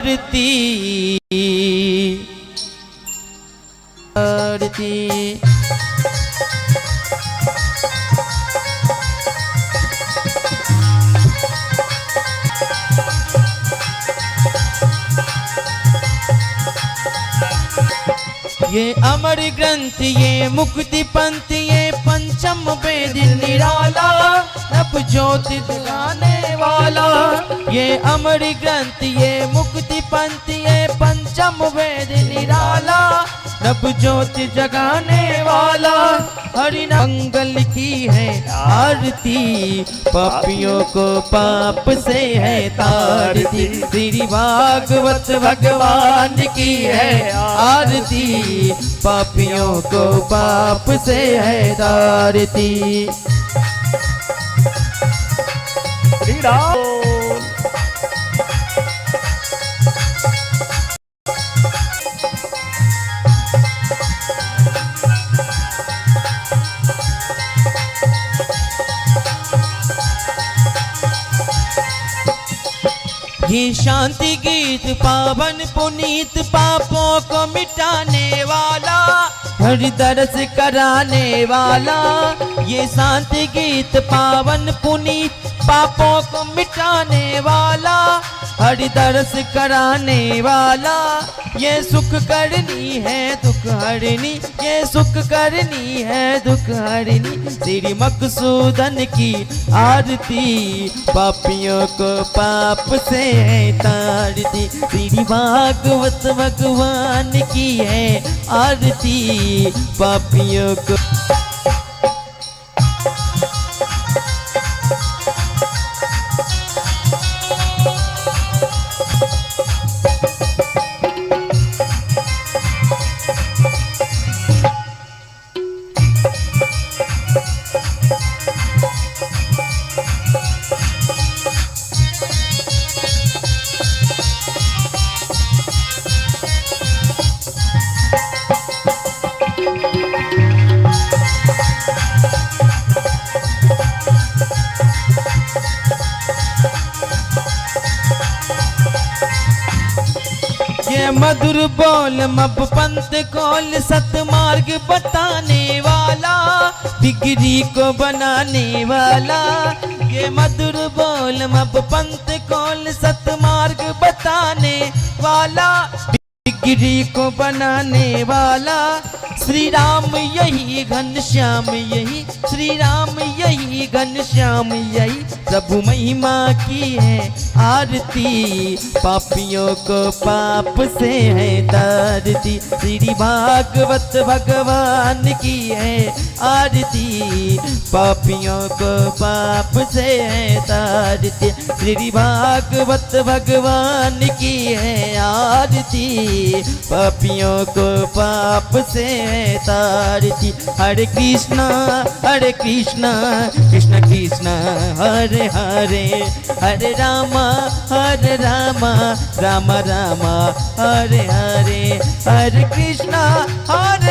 आरती आरती। ये अमर ग्रंथ ये मुक्ति पंथ ये पंचम वेद निराला, नभ ज्योति जगाने वाला। ये अमर ग्रंथ ये मुक्ति पंथ ये पंचम वेद निराला, नभ ज्योति जगाने वाला। हरि मंगल की है आरती, पापियों को पाप से है तारती। श्री भागवत भगवान की है आरती, पापियों को पाप से है तारती। श्री राम। ये शांति गीत पावन पुनीत पापों को मिटाने वाला, हरि दर्श कराने वाला। ये शांति गीत पावन पुनीत पापों को मिटाने वाला, हरि दर्श कराने वाला। ये सुख करनी है दुख हरनी, ये सुख करनी है दुख हरनी। श्री मकसूदन की आरती, पापियों को पाप से है तारती। श्री भागवत भगवान की है आरती, पापियों को। ये मधुर बोल मब पंत कोल सतमार्ग बताने वाला, बिगड़ी को बनाने वाला। ये मधुर बोल मब पंत कोल सतमार्ग बताने वाला, बिगड़ी को बनाने वाला। श्री राम यही घन श्याम यही, श्री राम यही घन श्याम यही, प्रभु महिमा की है आरती, पापियों को पाप से है तारती। श्री भागवत भगवान की है आरती, पापियों को पाप से है तारती। श्री भागवत भगवान की है आरती, पापियों को पाप से है तारती। हरे कृष्णा कृष्णा कृष्णा हरे हरे, हरे रामा रामा रामा हरे हरे। हरे कृष्णा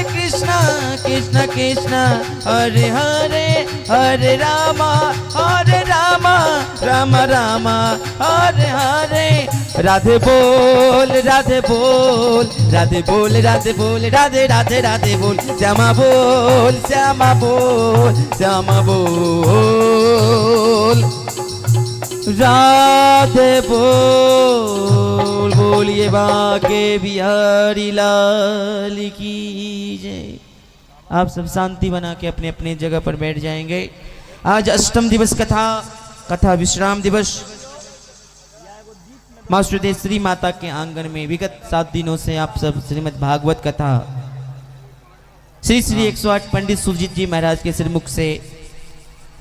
कृष्णा कृष्णा हरे हरे, हरे रामा रामा रामा हरे हरे। राधे बोल राधे बोल राधे बोल राधे बोल राधे राधे राधे बोल, श्यामा बोल श्यामा बोल श्यामा बोल, राधे बोल। बोलिए बाके बिहारी लाल की जय। आप सब शांति बना के अपने अपने जगह पर बैठ जाएंगे। आज अष्टम दिवस कथा, कथा विश्राम दिवस, माँ श्री माता के आंगन में विगत 7 दिनों से आप सब श्रीमद् भागवत कथा श्री श्री 108 पंडित सुरजीत जी महाराज के श्रीमुख से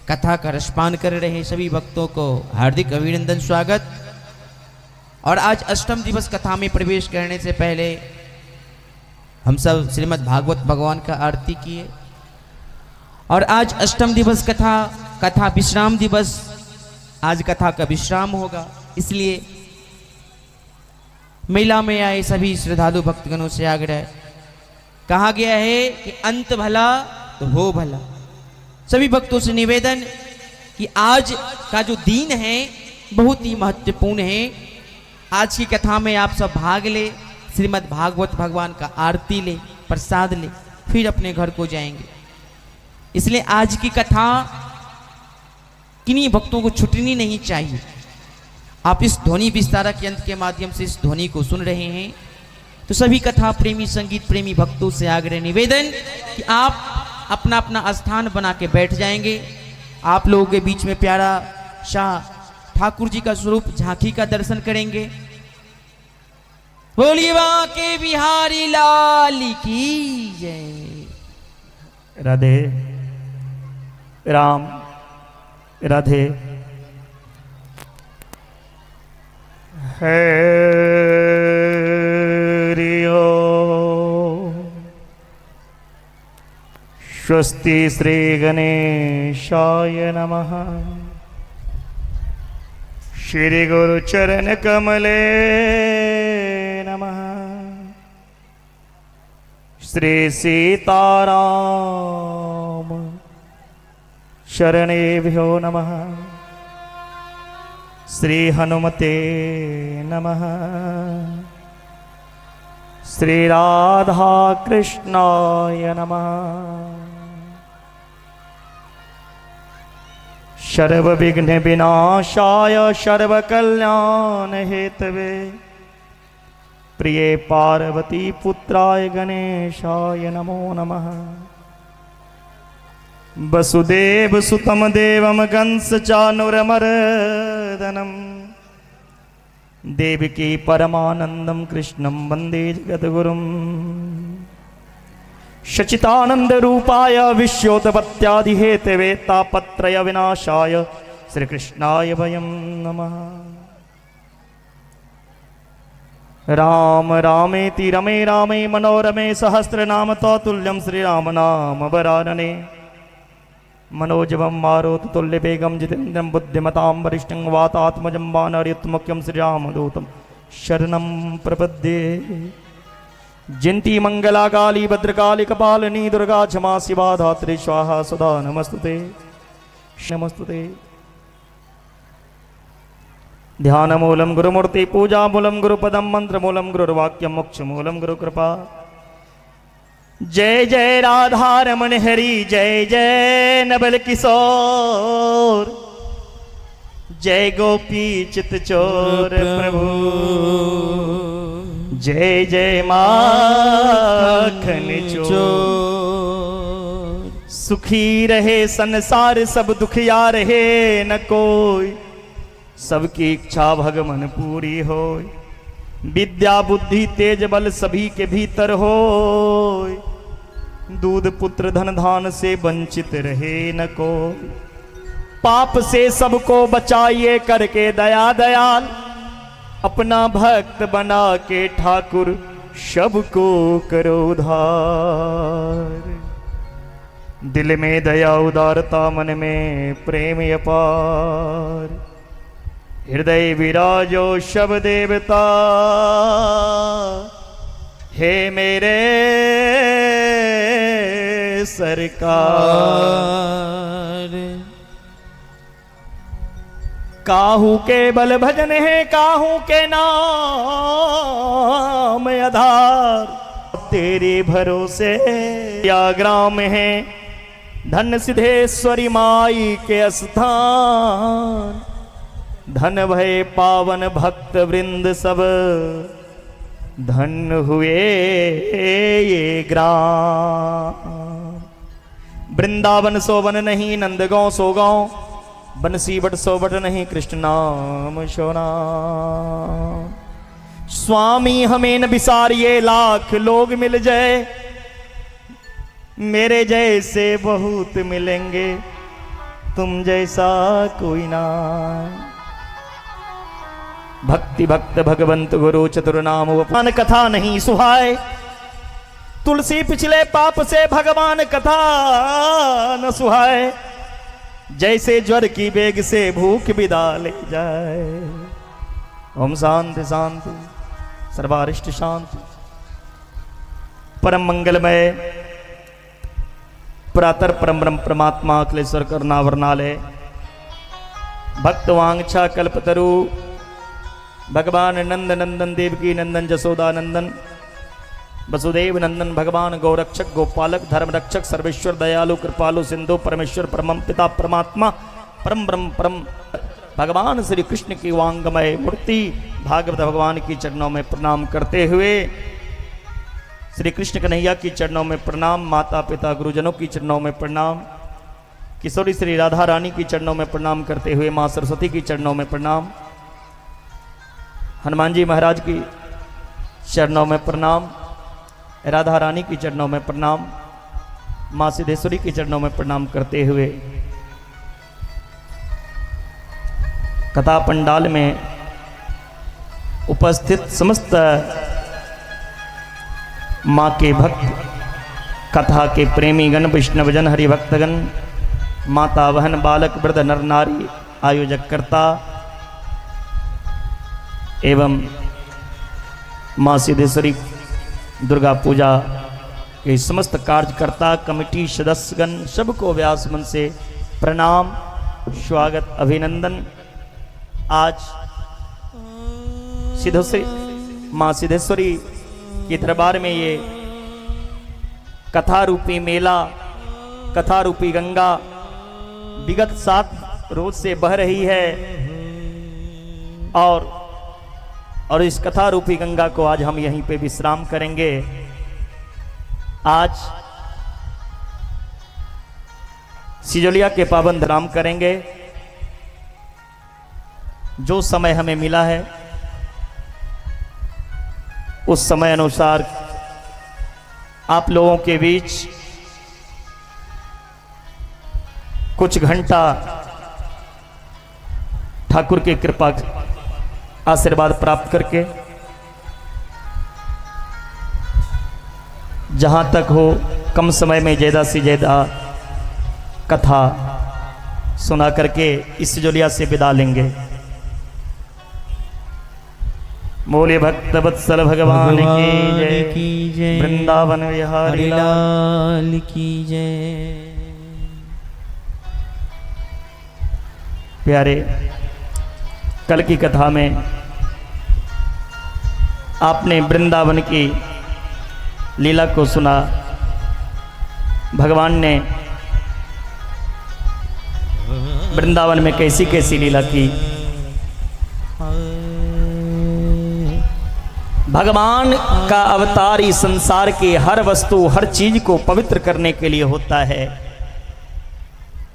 कथा का रसपान कर रहे सभी भक्तों को हार्दिक अभिनंदन, स्वागत। और आज अष्टम दिवस कथा में प्रवेश करने से पहले हम सब श्रीमद् भागवत भगवान का आरती किए। और आज अष्टम दिवस कथा, कथा विश्राम दिवस, आज कथा का विश्राम होगा, इसलिए मेला में आए सभी श्रद्धालु भक्तगणों से आग्रह कहा गया है कि अंत भला तो हो भला। सभी भक्तों से निवेदन कि आज का जो दिन है बहुत ही महत्वपूर्ण है। आज की कथा में आप सब भाग ले, श्रीमद् भागवत भगवान का आरती ले, प्रसाद ले, फिर अपने घर को जाएंगे। इसलिए आज की कथा किन्हीं भक्तों को छूटनी नहीं चाहिए। आप इस ध्वनि विस्तारक यंत्र के माध्यम से इस ध्वनि को सुन रहे हैं तो सभी कथा प्रेमी, संगीत प्रेमी भक्तों से आग्रह निवेदन कि आप अपना अपना स्थान बना के बैठ जाएंगे। आप लोगों के बीच में प्यारा शाह ठाकुर जी का स्वरूप झांकी का दर्शन करेंगे। बोलिए बांके बिहारी लाल की जय। राधे राम राधे। हरि ओम। स्वस्ति श्री गणेशाय नमः। श्री गुरु चरण कमले नमः। श्री सीताराम शरणेभ्यो नमः। श्री हनुमते नमः। श्री राधा कृष्णाय नमः। सर्व विघ्न विनाशाय सर्व कल्याण हेतवे प्रिय पार्वती पुत्राय गणेशाय नमो नमः। वसुदेव सुतम देवम कंस चानुरमर्दनम देवकी परमानंदम कृष्णं वंदे जगद्गुरुम। सचितानंद रूपाय विश्वोत्पत्त्यादि हेतवे तापत्रय विनाशाय श्री कृष्णाय वयं नमः। राम रामेति रमे रामे मनोरमे सहस्र नाम तुल्यम श्री राम नाम वरानने। मनोजवं मारुत तुल्य वेगम जितेन्द्रं बुद्धिमतां वरिष्ठं वातात्मजं वानरयूथमुख्यं श्रीरामदूतं शरणं प्रपद्ये। जयंती मंगला काली भद्रकाली कपालिनी दुर्गा क्षमा शिवा धात्री स्वाहा स्वधा नमस्तुते नमस्तुते। ध्यानमूलं गुरुमूर्ति, पूजामूलं गुरुपदं, मंत्रमूलं गुरुर्वाक्यं, मोक्षमूलं गुरुकृपा। जय जय राधा रमन हरि, जय जय नवल किशोर, जय गोपी चित चोर प्रभु, जय जय माखन चोर। सुखी रहे संसार सब, दुखिया रहे न कोई, सबकी इच्छा भगवन पूरी हो। विद्या बुद्धि तेज बल सभी के भीतर हो, दूध पुत्र धन धान से वंचित रहे न कोई। पाप से सबको बचाइए करके दया दयाल, अपना भक्त बना के ठाकुर सबको करो उधार। दिल में दया उदारता, मन में प्रेम अपार, हृदय विराजो सब देवता, हे मेरे सरकार। काहू के बल भजन है, काहू के नाम आधार, तेरे भरोसे या ग्राम है, धन सिद्धेश्वरी माई के स्थान, धन भय पावन भक्त वृंद सब, धन हुए ये ग्राम। वृंदावन सो वन नहीं, नंदगांव सो गांव, बंसी बट सो बट नहीं, कृष्ण नाम सो नाम। स्वामी हमें न बिसारिए, लाख लोग मिल जाए, मेरे जैसे बहुत मिलेंगे, तुम जैसा कोई ना। भक्ति भक्त भगवंत गुरु चतुर नाम भगवान कथा नहीं सुहाए, तुलसी पिछले पाप से भगवान कथा न सुहाए, जैसे ज्वर की बेग से भूख विदा ले जाए। ओम शांति शांति सर्वारिष्ट शांति। परम मंगलमय प्रातर परम ब्रह्म परमात्मा अखिलेश्वर करुणा वर्णालय भक्त वांछा कल्पतरु। भगवान नंद नंदन देवकी नंदन जसोदा नंदन वसुदेव नंदन भगवान गौरक्षक गोपालक धर्मरक्षक सर्वेश्वर दयालु कृपालु सिंधु परमेश्वर परम पिता परमात्मा परम ब्रह्म परम भगवान श्री कृष्ण की वांगमय मूर्ति भागवत भगवान की चरणों में प्रणाम करते हुए श्री कृष्ण कन्हैया की चरणों में प्रणाम, माता पिता गुरुजनों की चरणों में प्रणाम, किशोरी श्री राधा रानी की चरणों में प्रणाम करते हुए माँ सरस्वती की चरणों में प्रणाम, हनुमान जी महाराज की चरणों में प्रणाम, राधा रानी की चरणों में प्रणाम, माँ सिद्धेश्वरी के चरणों में प्रणाम करते हुए कथा पंडाल में उपस्थित समस्त माँ के भक्त, कथा के प्रेमीगण, वैष्णवजन, हरिभक्तगण, माता बहन, बालक, वृद्ध, नर नारी, आयोजक कर्ता एवं माँ सिद्धेश्वरी दुर्गा पूजा के समस्त कार्यकर्ता, कमेटी सदस्यगण, सबको व्यास मन से प्रणाम, स्वागत, अभिनंदन। आज सिद्धेश्वरी माँ सिद्धेश्वरी के दरबार में ये कथा रूपी मेला, कथा रूपी गंगा विगत 7 रोज से बह रही है और इस कथा रूपी गंगा को आज हम यहीं पे विश्राम करेंगे। आज सिजौलिया के पावन धाम करेंगे। जो समय हमें मिला है उस समय अनुसार आप लोगों के बीच कुछ घंटा ठाकुर की कृपा आशीर्वाद प्राप्त करके जहां तक हो कम समय में ज़्यादा से ज़्यादा कथा सुना करके इस सिजौलिया से विदा लेंगे। बोले भक्त वत्सल भगवान की जय, की जय, वृंदावन बिहारी लाल। लाल की जय। प्यारे, कल की कथा में आपने वृंदावन की लीला को सुना। भगवान ने वृंदावन में कैसी कैसी लीला की। भगवान का अवतार इस संसार के हर वस्तु, हर चीज को पवित्र करने के लिए होता है।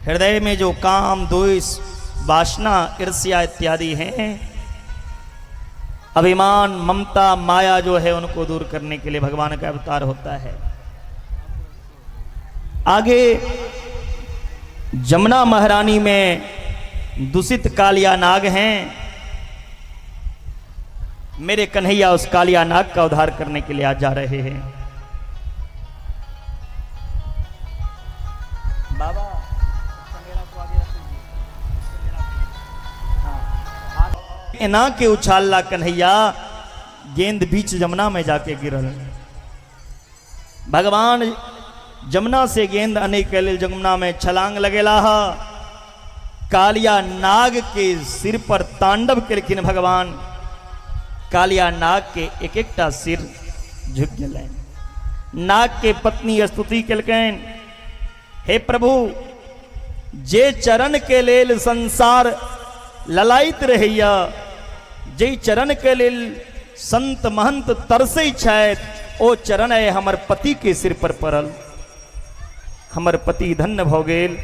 हृदय में जो काम, द्वेष, वासना, ईर्ष्या इत्यादि हैं, अभिमान, ममता, माया जो है, उनको दूर करने के लिए भगवान का अवतार होता है। आगे जमुना महारानी में दूषित कालिया नाग हैं। मेरे कन्हैया उस कालिया नाग का उद्धार करने के लिए आज जा रहे हैं। बाबा एना के उछालला कन्हैया, गेंद बीच जमुना में जाके गिरल। भगवान जमुना से गेंद अने के लिए जमुना में छलांग लगेला। कालिया नाग के सिर पर तांडव केलखिन भगवान। कालिया नाग के एक एकटा सिर झुक गेलनि। नाग के पत्नी स्तुति केलकनि, हे प्रभु, जे चरण के लेल संसार ललायित रहैया, जे चरण के लेल संत महंत तरसै छथि, ओ चरण है हमर पति के सिर पर पड़ल। हमर पति धन्य भऽ गेल।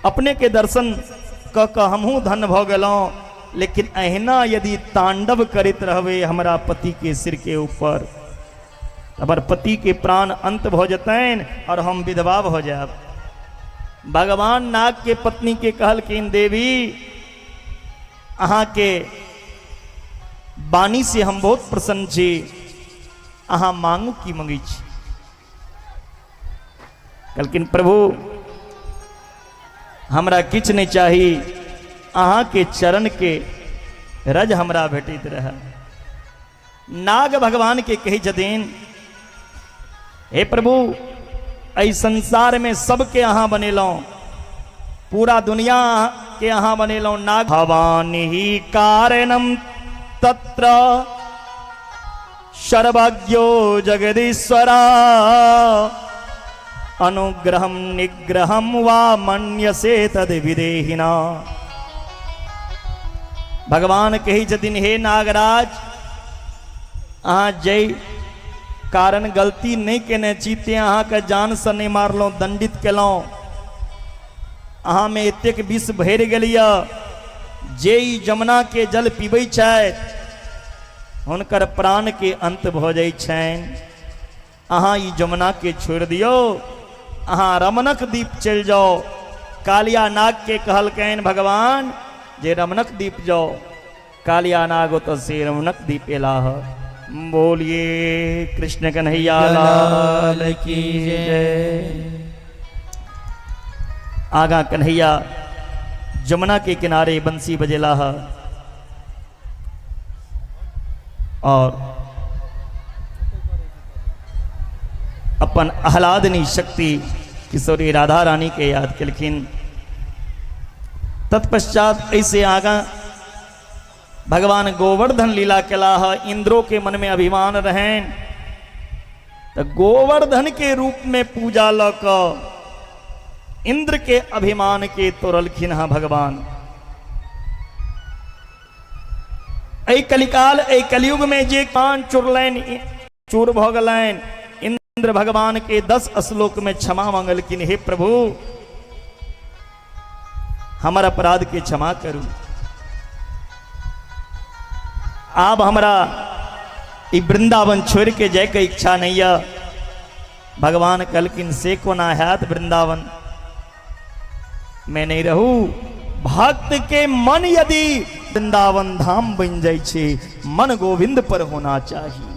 अपने के दर्शन कऽ कऽ हमहूँ धन्य भऽ गेलहुँ। लेकिन अहिना यदि तांडव करैत रहबै हमरा पति के सिर के ऊपर, हमर पति के प्राण अंत भऽ जेतनि और हम विधवा भऽ जायब। भगवान नाग के पत्नी के कहलखिन, देवी, अहाँके वाणी से हम बहुत प्रसन्न छी। अहाँ मांगू, की मंगै छी? कहलखिन, प्रभु, हमरा किछु नहि चाही, अहाँके चरण के रज हमरा भेटैत रहए। नाग भगवान के कहै छथिन, हे प्रभु, एहि संसार में सबके अहाँ बनेलहुँ, पूरा दुनिया के अहाँ बनेलहुँ। नाग भवानी ही कारणम तत्र सर्वज्ञो जगदीश्वरा अनुग्रहं निग्रहं वा मन्यसे तद विदेहिना। भगवान कहै छथिन, हे नागराज, अहाँ जाहि कारण गलती नहि केने छी ते अहाँके जानसँ नहि मारलहुँ, दंडित केलहुँ। अहाँमे एतेक विष भरि गेल यऽ जे ई जमुनाके जल पीबै छथि हुनकर प्राणके अंत भऽ जाइ छनि। अहाँ ई जमुनाके छोड़ि दियौ, अहाँ रमणक द्वीप चलि जाउ। कालिया नागके कहलकनि भगवान जे रमणक द्वीप जाउ। कालिया नाग ओतऽ से रमणक द्वीप एलाह। बोलिए कृष्ण कन्हैया लाल की जय। आगा कन्हैया जमुना के किनारे बंसी बजेलाह और अपन आह्लादनी शक्ति किशोरी राधा रानी के याद केलखिन। तत्पश्चात ऐसे आगा भगवान गोवर्धन लीला केलाह। इंद्रो के मन में अभिमान रहनि तऽ गोवर्धन के रूप में पूजा लऽ कऽ इंद्र के अभिमान के तोड़लखिन हँ भगवान। एहि कलिकाल एहि कलयुग में जे कान चुरलनि चूर भऽ गेलनि, इंद्र भगवान के 10 श्लोक में क्षमा मांगलखिन, हे प्रभु हमर अपराध के क्षमा करू, आब हमरा ई वृंदावन छोड़ के जाय के इच्छा नहीं है। भगवान कहलखिन से कोना हैत, वृंदावन में नहीं रहू। भक्त के मन यदि वृंदावन धाम बन जाइ छै, मन गोविंद पर होना चाहिए।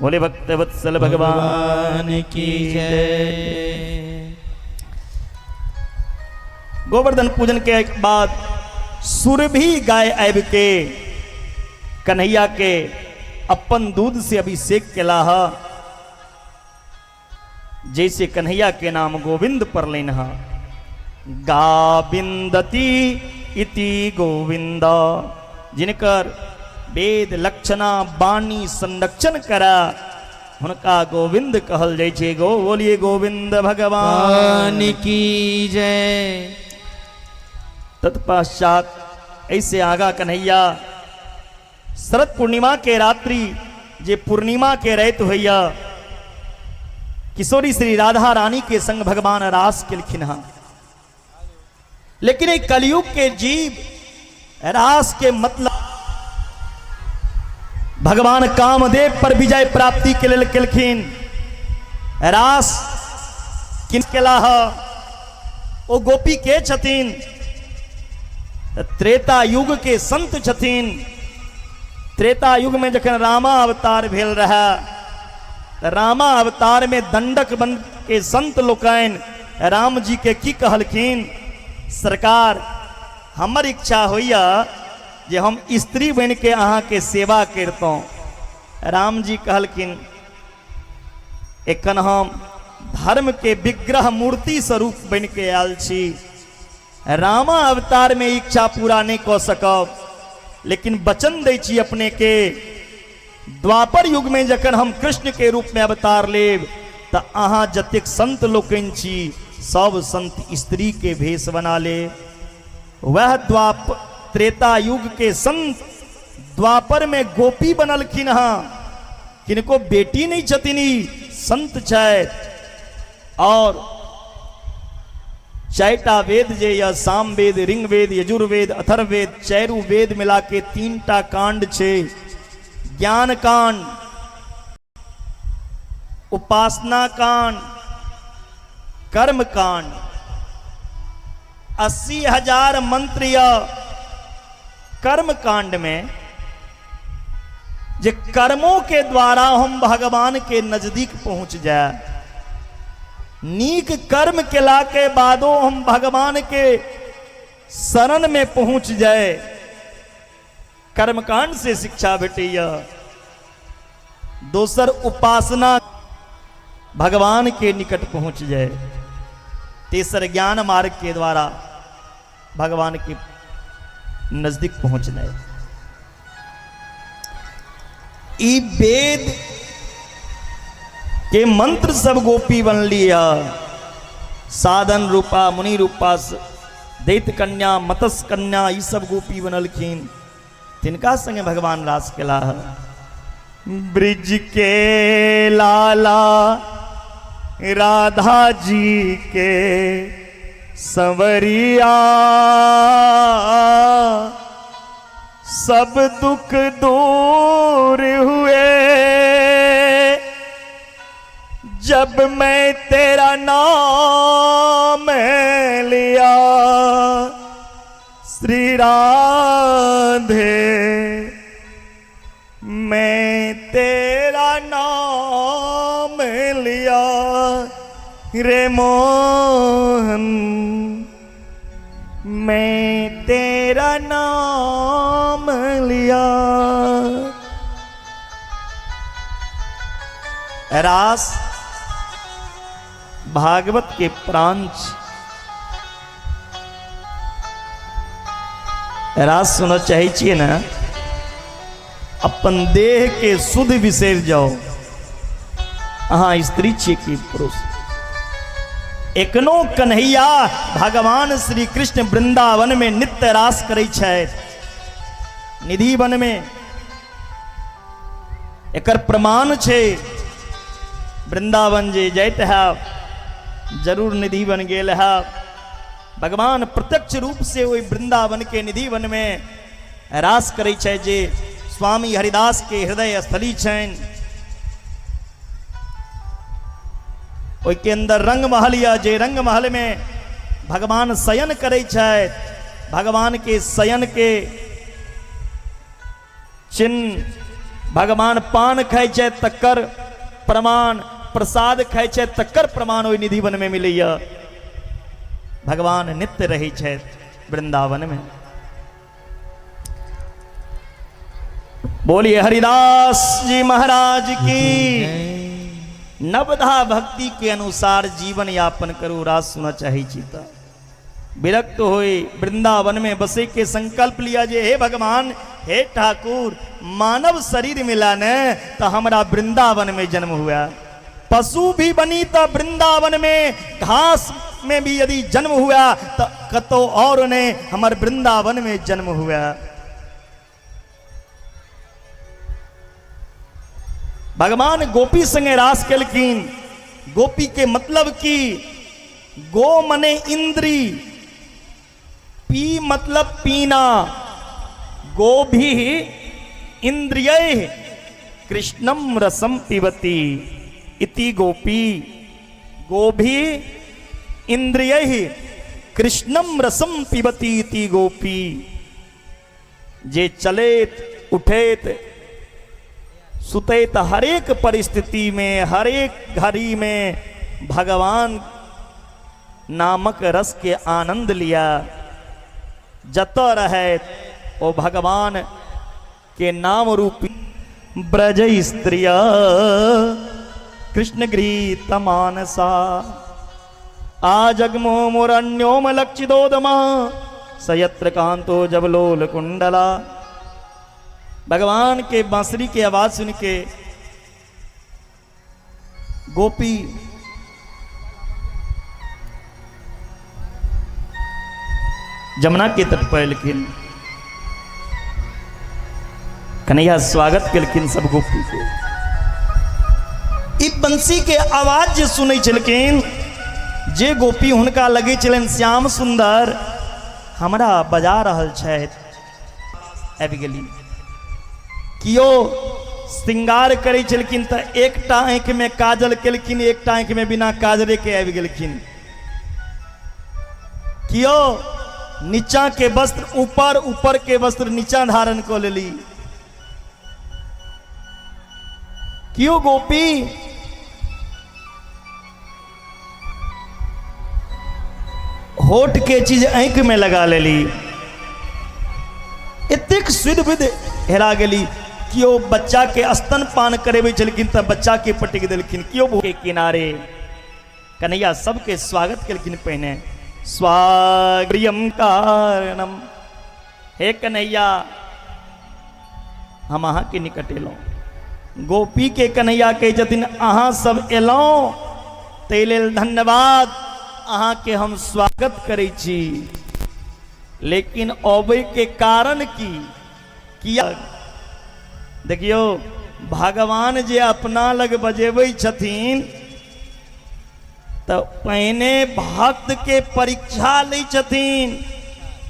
बोले भक्त वत्सल भगवान भगवान की जय। गोवर्धन पूजन के बाद सुरभि गाय आबि के कन्हैया के अपन दूध से अभिषेक केलाह, जैसे कन्हैया के नाम गोविंद पड़लनि हँ। गाविंदती इति गोविंद, जिनकर वेद लक्षणा वाणी संरक्षण करा हुनका गोविंद कहल जाइ छै। गो बोलिए गोविंद भगवान की जय। तत्पश्चात ऐसे आगा कन्हैया शरद पूर्णिमा के रात्रि जे पूर्णिमा के राति होइया, किशोरी श्री राधा रानी के संग भगवान रास केलखिन हँ। लेकिन एक कलयुग के जीव रास के मतलब भगवान कामदेव पर विजय प्राप्ति के लेल केलखिन। रास किन केलाह, ओ गोपी के छथिन? त्रेता युग के संत छथिन। त्रेता युग में जखन रामा अवतार भेल रहे तऽ रामा अवतार में दंडक बन के संत लोकनि राम जी के की कहलखिन, सरकार हमर इच्छा होइया जे हम स्त्री बनि के अहाँके सेवा करितहुँ। राम जी कहलखिन एखन हम धर्म के विग्रह मूर्ति स्वरूप बनि के आयल छी, रामा अवतार में इच्छा पूरा नहीं कऽ सकब, लेकिन वचन दै छी अपने के द्वापर युग में जखन हम कृष्ण के रूप में अवतार लेब तऽ अहाँ जतेक संत लोकनि छी सब संत स्त्री के भेष बना लेब। वह द्वाप त्रेता युग के संत द्वापर में गोपी बनलखिन हँ, किनको बेटी नहीं छथिन, ई संत छथि। और चारिटा वेद जे यऽ, सामवेद, ऋग्वेद, यजुर्वेद, अथर्ववेद, चारू वेद मिला के 3टा कांड छै। ज्ञान कांड, उपासना कांड, कर्म कांड। 80,000 मंत्र यऽ कर्म कांड में, जे कर्मों के द्वारा हम भगवान के नजदीक पहुंच जाए, नीक कर्म केला के बादो हम भगवान के शरण में पहुंच जाए, कर्मकांड से शिक्षा भेटैया। दोसर उपासना, भगवान के निकट पहुंच जाए। तेसर ज्ञान मार्ग के द्वारा भगवान के नजदीक पहुंचना है। ई वेद के मंत्र सब गोपी बनली है। साधन रूपा, मुनि रूपा, दैत कन्या, मत्स्य कन्या, ई सब गोपी बनलखिन। तिनका संगे भगवान रास केला है। ब्रिज के लाला राधा जी के संवरिया, सब दुख दूर हुए जब मैं तेरा नाम लिया। श्री राधे मैं तेरा नाम लिया रे मोहन, मैं तेरा नाम लिया। रास भागवत के प्रांच रास सुनऽ चाहै छियै ने? अपन देह के शुद्ध बिसरि जाओ। अहाँ स्त्री छियै कि पुरुष, एखनो कन्हैया भगवान श्री कृष्ण वृंदावन में नित्य रास करै छथि, निधि वन में। एकर प्रमाण छै, वृंदावन जे जाइत हैब, जरूर निधि वन गेल हैब। भगवान प्रत्यक्ष रूप से ओहि वृंदावन के निधि वन में रास करै छै, जे स्वामी हरिदास के हृदय स्थली छनि। ओहिके अंदर रंग महल यऽ, जे रंग महल में भगवान शयन करै छथि। भगवान के शयन के चिन्ह, भगवान पान खाइ छै तकर प्रमाण, प्रसाद खाइ छै तकर प्रमाण ओहि निधि वन में मिलैया। भगवान नित्य रहै छथि वृंदावन में। बोलिए हरिदास जी महाराज की। नवधा भक्ति के अनुसार जीवन यापन करू। रास सुनऽ चाहै छी तऽ विरक्त होई वृंदावन में बसे के संकल्प लिया जे हे भगवान, हे ठाकुर, मानव शरीर मिला ने तो हमरा वृंदावन में जन्म हुआ। पशु भी बनी तो वृंदावन में, घास में भी यदि जन्म हुआ तो कतो और ने, हमर वृंदावन में जन्म हुआ। भगवान गोपी संगे रास केलखिन। गोपी के मतलब की? गो मने इंद्री, पी मतलब पीना। गोभी इंद्रिय कृष्णम रसम पिबती इति गोपी। गोभी इंद्रिय कृष्णम रसम पिबती इति गोपी। जे चलैत उठैत सुतैत हरेक परिस्थिति में, हरेक घड़ी में भगवान नामक रस के आनंद लिया, जतऽ रहैत ओ भगवान के नाम रूपी। ब्रज स्त्रिय कृष्ण गृहीत मानसा आ जगमो मुरण्योम लक्षितोदमा सयत्र कांतो जबलोल कुंडला। भगवान के बांसुरी के आवाज सुन के गोपी जमुना के तट पर एलखिन। कन्हैया स्वागत केलखिन सब गोपी के। ई बंसी के आवाज जे सुनै छलखिन जे गोपी, हुनका लगै छलनि श्याम सुंदर हमरा बजा रहल छथि, आबि गेली। कियो श्रृंगार करै छलखिन तऽ एकटा आँखिमे काजल केलखिन, एकटा आँखिमे बिना काजरे के आबि गेलखिन। कियो नीचा के वस्त्र ऊपर, ऊपर के वस्त्र नीचा धारण कऽ लेली। कियो गोपी होठ के चीज आँखि में लगा लेली। एतेक सुध बुध हेरा गेली। केओ बच्चा के स्तनपान करेबै छलखिन तऽ बच्चा के पटकि देलखिन। केओ के किनारे कन्हैया सबके स्वागत केलखिन। पहिने स्वागम कारणम, हे कन्हैया, हम अहाँके निकट एलहुँ। गोपी के कन्हैया कहै छथिन अहाँ सब एलहुँ ताहि लेल धन्यवाद, अहाँके हम स्वागत करै छी, लेकिन अबै के कारण की? किया? देखियौ, भगवान जे अपना लग बजेबै छथिन तऽ पहिने भक्त के परीक्षा लै छथिन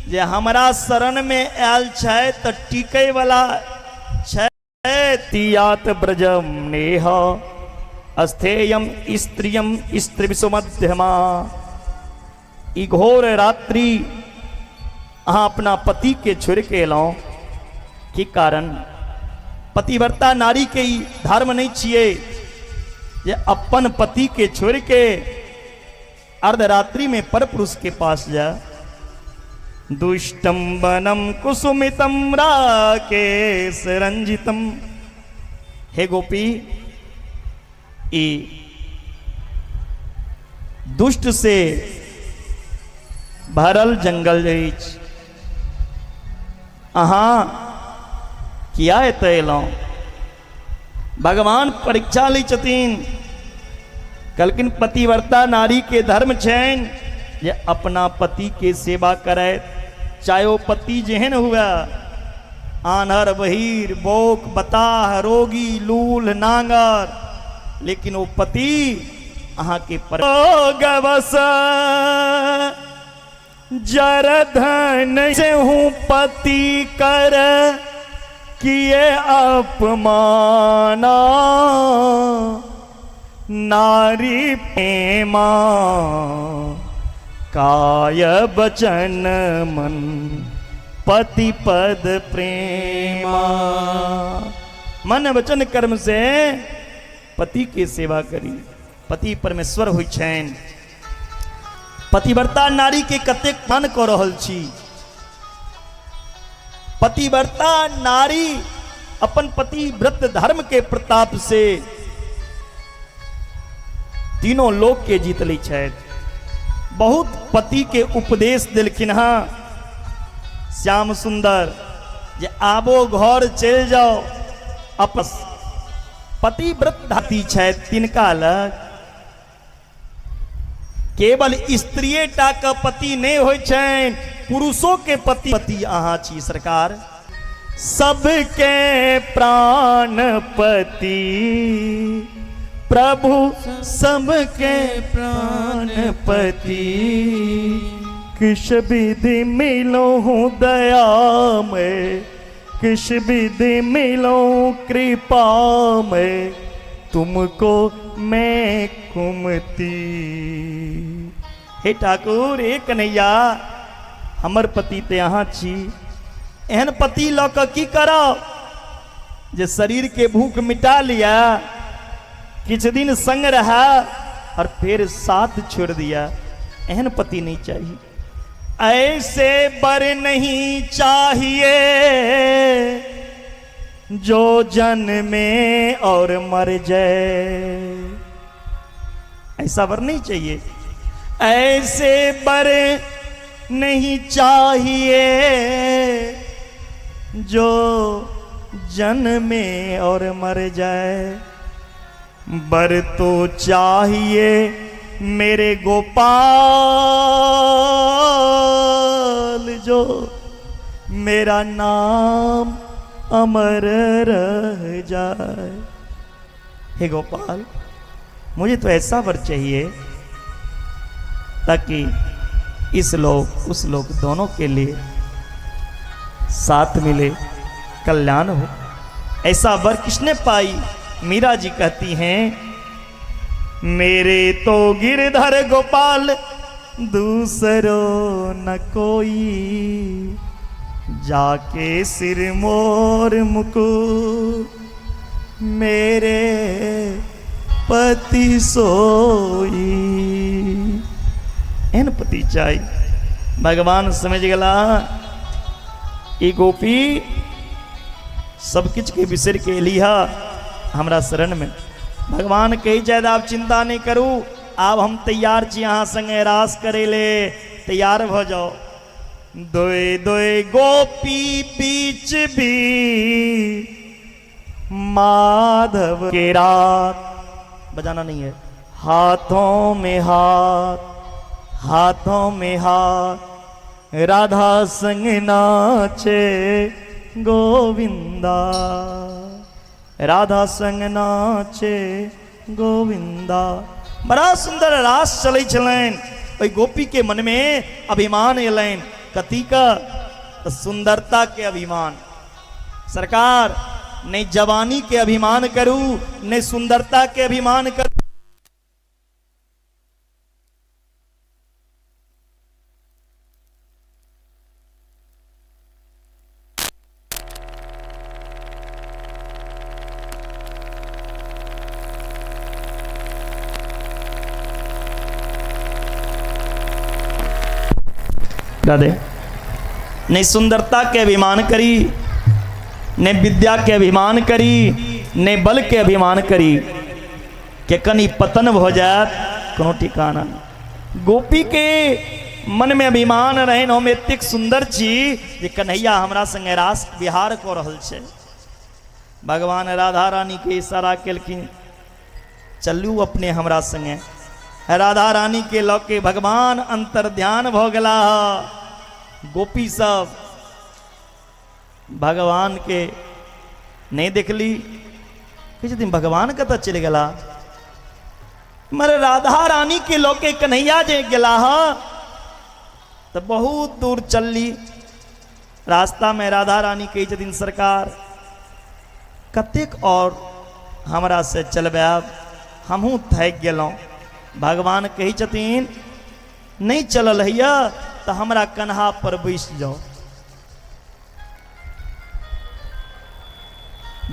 जे हमरा शरण में आयल छै तऽ टिकै वाला छै। तियात ब्रजम नेह अस्थेयम स्त्रियम स्त्रिविषु मध्यमा। ई घोर रात्रि अहाँ अपना पति के छोड़ि के एलहुँ, की कारण? पतिव्रता नारी के ई धर्म नहीं छियै जे अपन पति के छोड़ि के अर्धरात्रि में पर पुरुष के पास जा। दुष्टम वनम कुसुमितम राकेश रंजितम। हे गोपी, ई दुष्ट से भरल जंगल अछि, अहाँ किया एतऽ एलहुँ? भगवान परीक्षा लै छथिन। कहलखिन पतिव्रता नारी के धर्म छनि जे अपना पति के सेवा करे, चाहे ओ पति जेहन हुए, आन्हर बहीर बौक बताह रोगी लूल नांगर, लेकिन ओ पति अहाँके पर गवस जरधन से हूँ पति कर किए अपमाना, नारी प्रेमा काय बचन मन पति पद प्रेमा। मन वचन कर्म से पति के सेवा करी। पति परमेश्वर होइ छनि। पतिव्रता नारी के कतेक मान कऽ रहल छी। पतिव्रता नारी अपन पतिव्रत धर्म के प्रताप से तीनों लोक के जीत लै छथि। बहुत पति के उपदेश देलखिन हँ श्याम सुंदर जे आबो घर चलि जाओ। अपस पतिव्रत धाती छथि तिनका लग केवल स्त्रिये टा के पति नहीं होइ छनि, पुरुषों के पति पति अहाँ छी सरकार। सबके प्राण पति प्रभु, सबके प्राण पति, किस विधि मिलो दया में, किस विधि मिलो कृपा में, तुमको मैं कुमती। हे ठाकुर, हे कन्हैया, हमर पति ते अहाँ छी। एहन पति लऽ कऽ की करब जे शरीर के भूख मिटा लिया, किछु दिन संग रहा और फिर साथ छोड़ दिया। एहन पति नहीं चाहिए। ऐसे बर नहीं चाहिए जो जन्मे और मर जाए। ऐसा वर नहीं चाहिए। ऐसे बर नहीं चाहिए जो जन्मे और मर जाए। बर तो चाहिए मेरे गोपाल जो मेरा नाम अमर रह जाए। हे गोपाल, मुझे तो ऐसा वर चाहिए ताकि इस लोक उस लोक दोनों के लिए साथ मिले, कल्याण हो। ऐसा वर किसने पाई? मीरा जी कहती हैं, मेरे तो गिरधर गोपाल दूसरो न कोई, जाके सिर मोर मुकु मेरे पति सोई। एहन पति चाही। भगवान समझ गला ई गोपी सब किछु के बिसरि के एली है हमरा शरण में। भगवान कहै छथि आब चिंता नहीं करू, आब हम तैयार छी अहाँ संगे रास करे ले, तैयार भऽ जाओ। दोय दोय गोपी बीच भी माधव के रात बजाना नहीं है। हाथों में हाथ, हाथों में हाथ, राधा संग नाचे गोविंदा, राधा संग नाचे गोविंदा। बड़ा सुंदर रास चलै छलनि। ओहि गोपी के मन में अभिमान एलनि। कथी का? तऽ सुंदरता के अभिमान। सरकार नहि जवानी के अभिमान करू, नहि सुंदरता के अभिमान करू। राधे, नहीं सुंदरता के अभिमान करी, ने विद्या के अभिमान करी, ने बल के अभिमान करी, के कनी पतन भ जायत कोनो ठिकाना नहीं। गोपी के मन में अभिमान रहनि, हम एतेक सुंदर छी जे कन्हैया हमरा संगे रास विहार कऽ रहल छै। भगवान राधा रानी के इशारा केलखिन, चलू अपने हमरा संगे। राधा रानी के लऽ के भगवान अंतर ध्यान भऽ गेला। गोपी सब भगवान के नहीं देखली, कहै छथिन भगवान कतऽ चलि गेला? मगर राधा रानी के लऽ के कन्हैया जे गेला तऽ बहुत दूर चलली। रास्ता में राधा रानी कहै छथिन, सरकार कतेक और हमरा से चलबायब, हमहूँ थाकि गेलहुँ। भगवान कहै छथिन, नहि चलल होइए तऽ हमरा कन्हा पर बैस जाउ।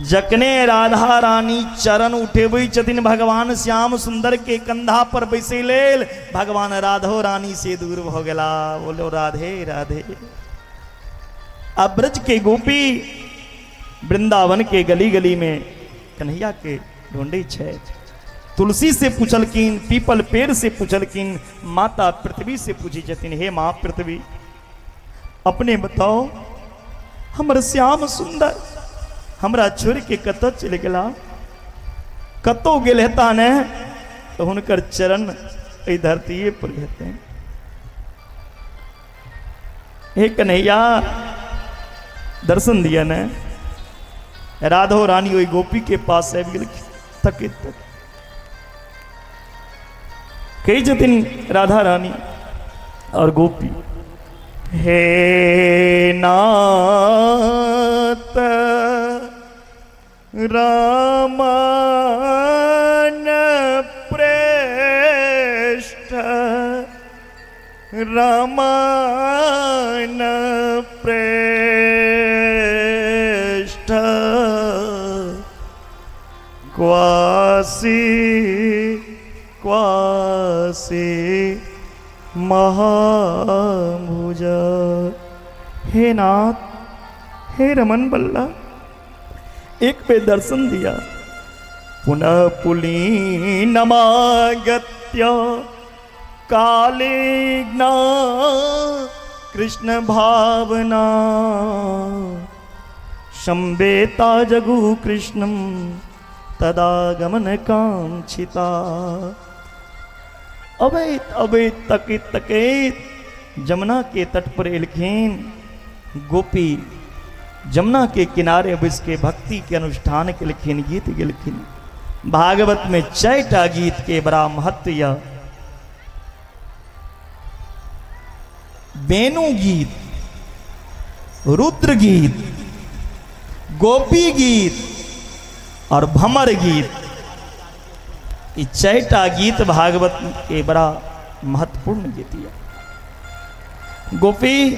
जखने राधा रानी चरण उठेबै छथिन भगवान श्याम सुंदर के कंधा पर बैसै लेल, भगवान राधो रानी से दूर भऽ गेला। बोलो राधे राधे। अब ब्रज के गोपी वृंदावन के गली गली में कन्हैया के ढूंढै छै। तुलसी से पूछलखिन, पीपल पेड़ से पूछलखिन, माता पृथ्वी से पूछै छथिन, हे माँ पृथ्वी, अपने बताओ हमर श्याम सुंदर हमरा छोड़ के कतऽ चलि गेला? कतौ गेल हेता ने तऽ हुनकर चरण एहि धरतीये पर हेतै। हे कन्हैया, दर्शन दिया ने। राधो रानी ओहि गोपी के पास आबि गेलखिन। तकैत तक कहै छथिन राधा रानी और गोपी, हे नाथ रामान प्रेष्ठ, रामान प्रेष्ठ, क्वासी क्वासी महाभुज। हे नाथ, हे रमन बल्ला, एक पे दर्शन दिया। पुनः पुलीनमागत्य काले ज्ञा कृष्ण भावना संवेता जगु कृष्णम तदा गमन कांक्षिता। अबैत अबैत तकैत तकैत जमुना के तट पर एलखिन। गोपी जमुना के किनारे बैस के भक्ति के अनुष्ठान केलखिन, गीत गेलखिन। भागवत में चारिटा गीत के बड़ा महत्व यह, वेणु गीत, रुद्र गीत, गोपी गीत और भमर गीत, ई चारिटा गीत भागवत के बड़ा महत्वपूर्ण गीत यऽ। गोपी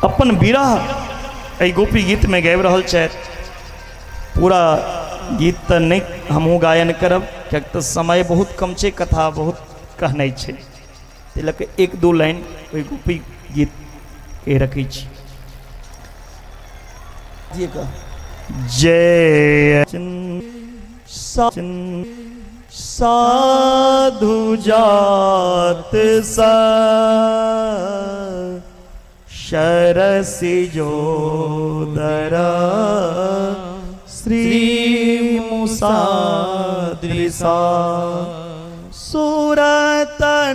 अपन विरह एहि गोपी गीतमे गाबि रहल छथि। पूरा गीत तऽ नहि हमहूँ गायन करब, किएक तऽ समय बहुत कम छै, कथा बहुत कहनाइ छै, ताहि लऽ कऽ एक दू लाइन ओहि गोपी गीतके रखै छी। जय साधु जात सा सरसिजोदर श्री मुसादृशा सूरतनाथ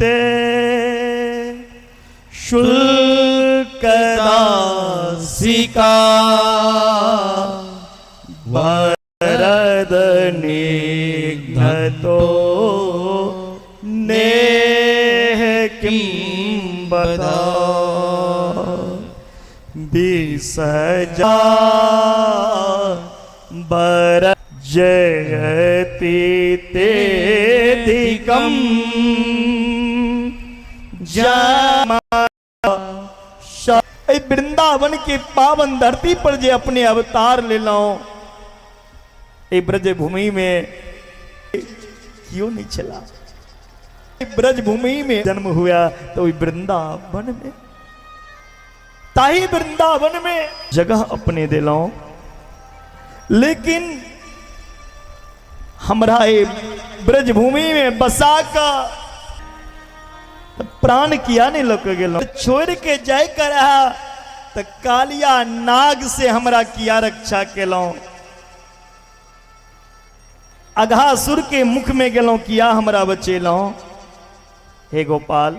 ते शुल्क दासिका वरद निघ्नतो नेह किं बता बिसजा बर जयति तेधिकम जय एहि वृंदावन के पावन धरती पर जे अपने अवतार लेलहुँ, एहि ब्रज भूमि में क्यों नहीं छला। ब्रज भूमि में जन्म हुआ तो वृंदावन में, ताही वृंदावन में जगह अपने दिलौं, लेकिन हमरा ये ब्रज भूमि में बसा का प्राण किया नहीं लग गेलौं, छोड़ के जाय कर रहा तो कालिया नाग से हमरा किया रक्षा केलौं, अघासुर के मुख में गेलौं किया हमरा बचेलौं। हे गोपाल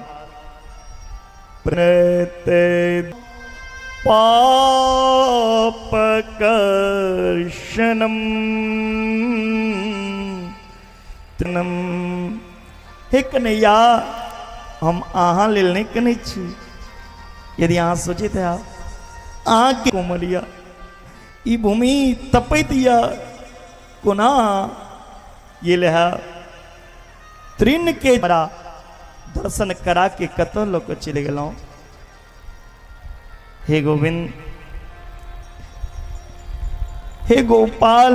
प्रेते पाप कर्षणम तृणम। हे कन्हैया, हम अहाँ लेल नहीं कनै छी। यदि अहाँ सोचैत हैब अहाँके कोमलिया ई भूमि तपैत यऽ कोना गेल है, तृण के हमरा दर्शन करा के कतऽ लऽ कऽ चलि गेलहुँ। हे गोविंद, हे गोपाल,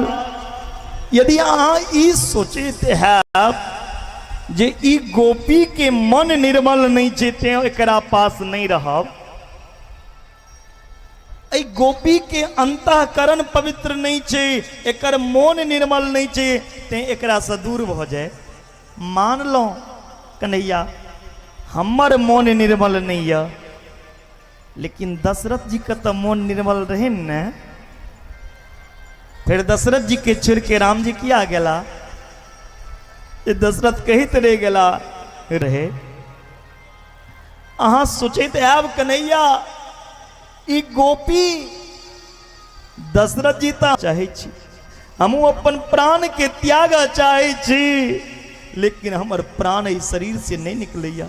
यदि अहाँ ई सोचैत हैब जे ई गोपी के मन निर्मल नहीं छै तें एकरा पास नहीं रहब, एहि गोपी के अंतःकरण पवित्र नहीं छै, एकर मोन निर्मल नहीं छै, तें एकरा से दूर भऽ जाय। मानलहुँ कन्हैया हमर मोन निर्मल नहीं यऽ, लेकिन दशरथ जी के तऽ मोन निर्मल रहे ने। फिर दशरथ जी के छोड़ के राम जी किया गेला? ये दशरथ कहैत रह गेला रहे। अहाँ सोचैत आयब कन्हैया ई गोपी दशरथ जी तऽ चाहै छी, हमहूँ अपन प्राण के त्याग चाहै छी, लेकिन हमर प्राण एहि शरीर से नहीं निकलैया।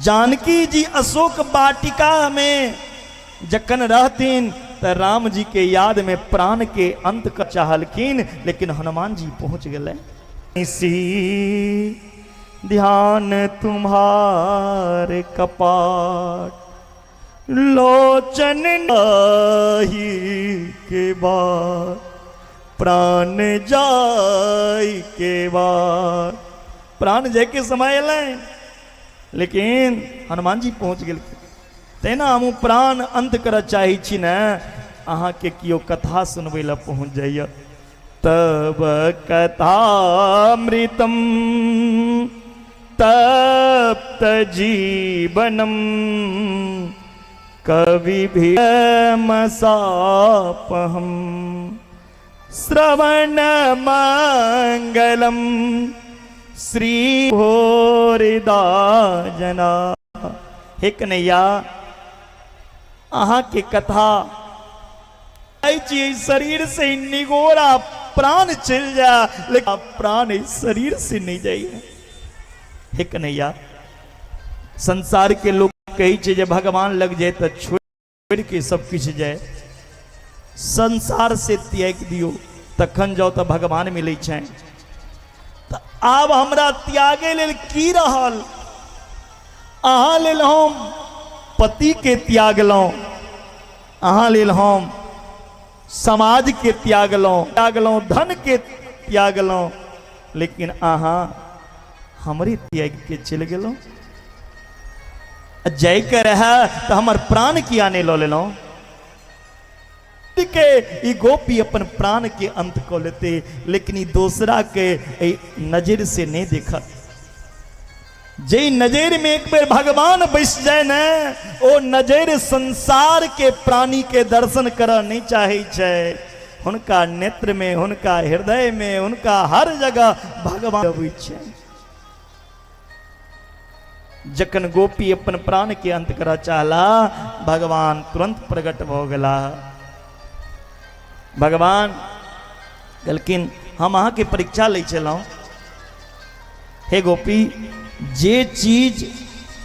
जानकी जी अशोक वाटिका में जखन रहथिन तऽ राम जी के याद में प्राण के अंत कर चाहलखिन, लेकिन हनुमान जी पहुंच गेलै। इसी ध्यान तुम्हारे कपाट लोचन नाही के बाद प्राण जाय के बाद प्राण जाय के समय एलै, लेकिन हनुमान जी पहुँच गेलखिन। तहिना हमहूँ प्राण अंत करऽ चाहै छी ने, अहाँके केओ कथा सुनबै लए पहुँच जाइए। तब कथामृतम तप्त जीवनम कविभिमसापहम श्रवण मंगलम श्री भोरिदा जना। हे कन्हैया, अहाँके कथा छी शरीर से निगोरा प्राण चल जा, लेकिन प्राण शरीर से नहीं जाइए। हे कन्हैया, संसार के लोग कहै छै जे भगवान लग जाए तो छोड़ के सब किछु जाए, संसार से त्याग दियो तखन जाओ तो भगवान मिलै छै। तऽ आब हमरा त्यागे लेल की रहल? अहाँ लेल हम पति के त्यागलहुँ, अहाँ लेल हम समाज के त्यागलहुँ, त्यागलहुँ धन के त्यागलहुँ, लेकिन अहाँ हमरे त्याग के चलि गेलहुँ। जायके रहए तऽ हमर प्राण किया नहि लऽ लेलहुँ? के ई गोपी अपन प्राण के अंत कऽ लेते, लेकिन ई दोसरा के एहि नजर से नहीं देखत। जे नजर में एक बेर भगवान बैस जाए ने, ओ नजर संसार के प्राणी के दर्शन करऽ नहीं चाहे छै। हुनका नेत्र में, हुनका हृदय में, हुनका हर जगह भगवान अबै छै। जखन गोपी अपन प्राण के अंत करऽ चाहला, भगवान तुरंत प्रकट भऽ गेला। भगवान कहलखिन, हम अहाँके परीक्षा लै छलहुँ। हे गोपी, जे चीज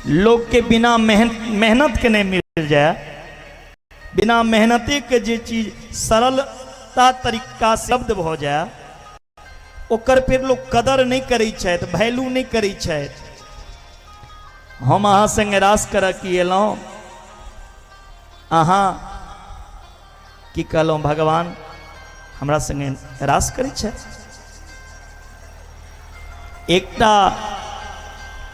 लोकके बिना मेहनत के नहि मिल जाए, बिना मेहनते के जे चीज सरलता तरीका से उपलब्ध भऽ जाए, ओकर फिर लोग कदर नहि करै छथि, वैल्यू नहि करै छथि। हम अहाँ संगे रास करऽ की एलहुँ? अहाँ की कहलहुँ, भगवान हमरा संगे रास करै छथि? एकटा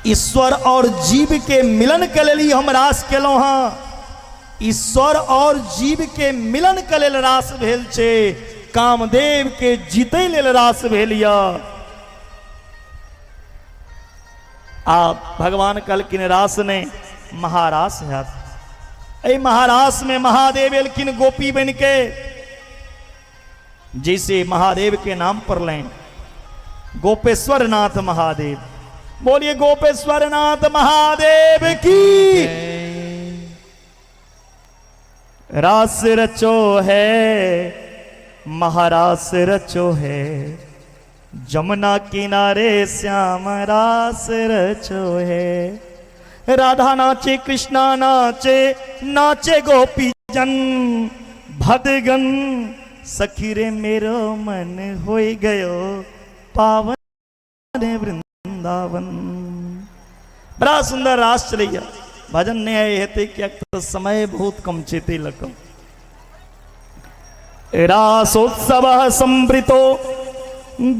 ईश्वर और जीव के मिलन के लेल ही हम रास केलहुँ हँ। ईश्वर और जीव के मिलन के लेल रास भेल छै। कामदेव के जीतै लेल रास भेल यऽ। आ भगवान कहलखिन, रास नहि, महारास हैत। एहि महारास में महादेव एलखिन गोपी बन के, जैसे महादेव के नाम पर लें गोपेश्वर नाथ महादेव। बोलिए गोपेश्वर नाथ महादेव की। रास रचो है महारास रचो है, जमुना किनारे श्याम रास रचो है। राधा नाचे, कृष्णा नाचे, नाचे गोपी जन भदगन, सखी रे मेरो मन हो गयो पावन वृंदावन। बड़ा सुंदर रास चलैया। भजन नहि आइ हेतै, किएक तऽ समय बहुत कम छै, ताहि लऽ कऽ। रासोत्सव संवृतो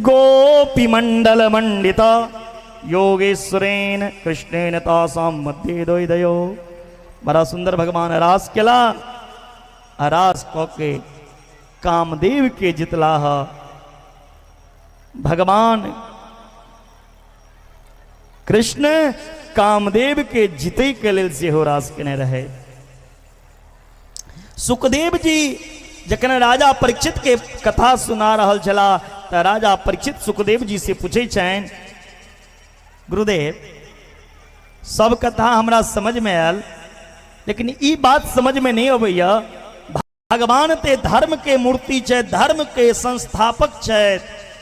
गोपीमंडल मंडित, योगेश्वरेण कृष्णेन तासां मध्ये द्वैदयो। बड़ा सुंदर भगवान रास केला आ रास कऽ के कामदेव के जितलाह। भगवान कृष्ण कामदेव के जीते के लेल सेहो रास केने रहे। सुखदेव जी जखन राजा परीक्षित के कथा सुना रहल छलाह, तऽ राजा परीक्षित सुखदेव जी से पूछै छनि, गुरुदेव, सब कथा हमरा समझ में आयल, लेकिन ई बात समझ में नहीं अबैया। भगवान ते धर्म के मूर्ति छै, धर्म के संस्थापक छै,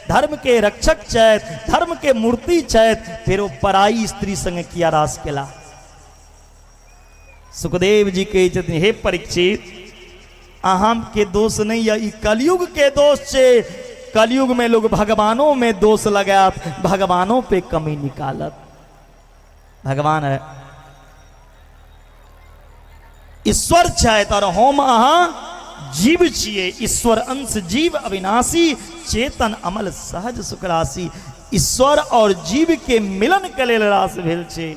धर्म के रक्षक छै, धर्म के मूर्ति छै, फिर ओ पराई स्त्री संग किया रास केला? सुखदेव जी कहै छथिन, हे परीक्षित, अहाँ के दोष नहीं है, ई कलयुग के दोष छै। कलयुग में लोग भगवानों में दोष लगायत, भगवानों पे कमी निकालत। भगवान है ईश्वर छथि और हम अहाँ जीव छियै। ईश्वर अंश जीव अविनाशी, चेतन अमल सहज सुख राशि। ईश्वर और जीव के मिलन के लेल रास भेल छै।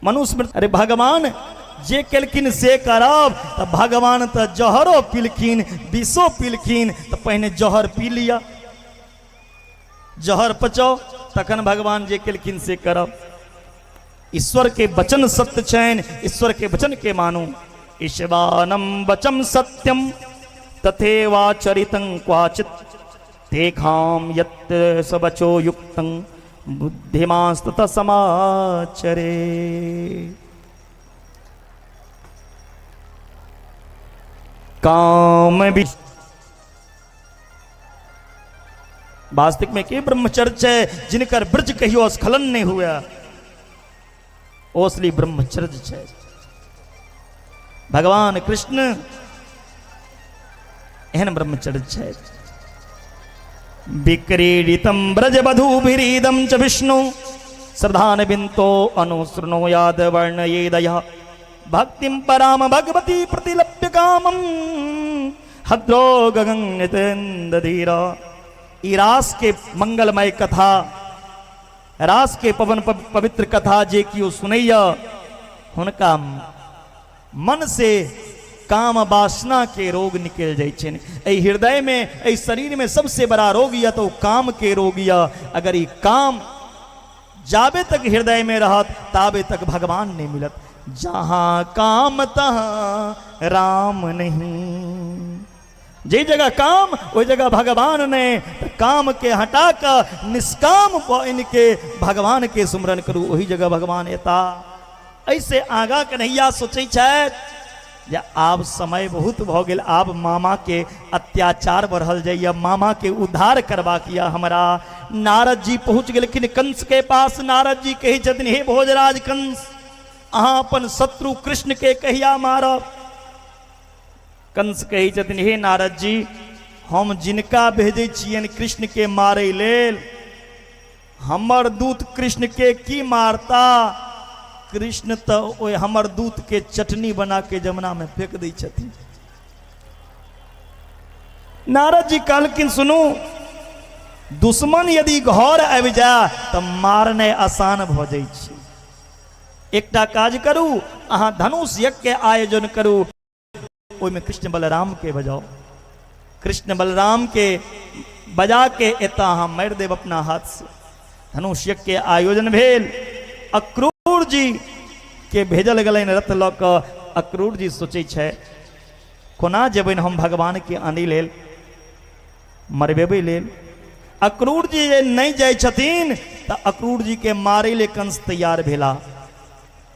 मनुस्मृति, अरे भगवान जे केलखिन से करब, तऽ भगवान तऽ जहरो पिलखिन, विषो पिलखिन, तऽ पहिने जहर पी लिअ, जहर पचाउ, तखन भगवान जे केलखिन से करब। ईश्वर के वचन सत्य छनि, ईश्वर के वचन के मानू। ईश्वानम वचम सत्यम तथैवाचरितं क्वाचित, तेखाम यत् सबचो युक्तं बुद्धिमांस्तत समाचरे। काम भी वास्तविक में के ब्रह्मचर्य छै जिनकर ब्रज कहियो स्खलन नहीं हुए, ओ असली ब्रह्मचर्य छै। भगवान कृष्ण एहन ब्रह्मचर्य छै। विक्रीडितं ब्रजवधूभिरीदं च विष्णु श्रद्धान बिंतो अनुसृणो याद वर्णयेदय, भक्तिं पराम भगवती प्रतिलप्य कामं हद्रो गगन। ई रास के मंगलमय कथा, रास के पवन पवित्र कथा जे कियो सुनैया, हुनका मन से काम वासना के रोग निकल जाइ छनि। एहि हृदय में, एहि शरीर में सबसे बड़ा रोग यऽ तऽ ओ काम के रोग यऽ। अगर ई काम जाबे तक हृदय में रहत ताबे तक भगवान नहीं मिलत। जहां काम तहां राम नहीं, जे जगह काम ओहि जगह भगवान नहीं। त काम के हटा कऽ निष्काम इनके भगवान के सुमरन करू, ओहि जगह भगवान एता। ऐसे आगा कन्हैया सोचै छथि जे आब समय बहुत भऽ गेल, आब मामा के अत्याचार बढ़ल जाइए, मामा के उद्धार करबाक यऽ हमरा। नारद जी पहुँच गेलखिन कंस के पास। नारद जी कहै छथिन, हे भोजराज कंस, अहाँ अपन शत्रु कृष्ण के कहिया मारब? कंस कहै छथिन, हे नारद जी, हम जिनका भेजै छियनि कृष्ण के मारै लेल, हमर दूत कृष्ण के की मारता? कृष्ण तऽ ओहि हमर दूत के चटनी बना के जमुना में फेंक दै छथिन। नारद जी कहलखिन, सुनू, दुश्मन यदि घर आबि जाय तऽ मारनाइ आसान भऽ जाइ छै। एकटा काज करू, अहाँ धनुष यज्ञ के आयोजन करू, ओहिमे कृष्ण बलराम के बजाओ। कृष्ण बलराम के बजा के एतऽ अहाँ मारि देब अपना हाथ से। धनुष यज्ञ के आयोजन भेल। अक्रूर जी के भेजल गेलनि रथ लऽ कऽ। अक्रूर जी सोचै छै, कोना जेबनि हम भगवान के आनै लेल, मरबेबै लेल। अक्रूर जी जे नहि जाइ छथिन तऽ अक्रूर जी के मारै लेल कंस तैयार भेला।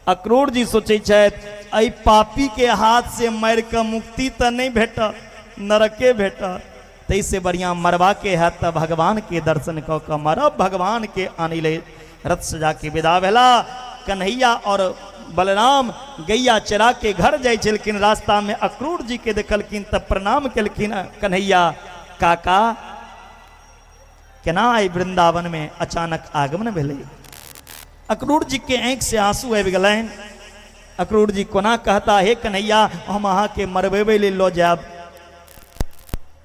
अक्रूर जी सोचै छथि, एहि पापी के हाथ से मारि कऽ मुक्ति तऽ नहि भेटत, नरके भेटत, ताहिसँ बढ़िआँ मरबाके हैत तऽ भगवानके दर्शन कऽ कऽ मरब। भगवानके आनै लेल रथ सजा के विदा भेला। कन्हैया और बलराम गैया चरा के घर जाइ छलखिन। रास्ता में अक्रूर जी के देखलखिन तऽ प्रणाम केलखिन। कन्हैया काका, केना आइ वृंदावन में अचानक आगमन भेलै? अक्रूर जी के आँखि से आंसू आबि गेलनि। अक्रूर जी कोना कहता, हे कन्हैया, हम अहाँके मरबेबै लेल लऽ जायब।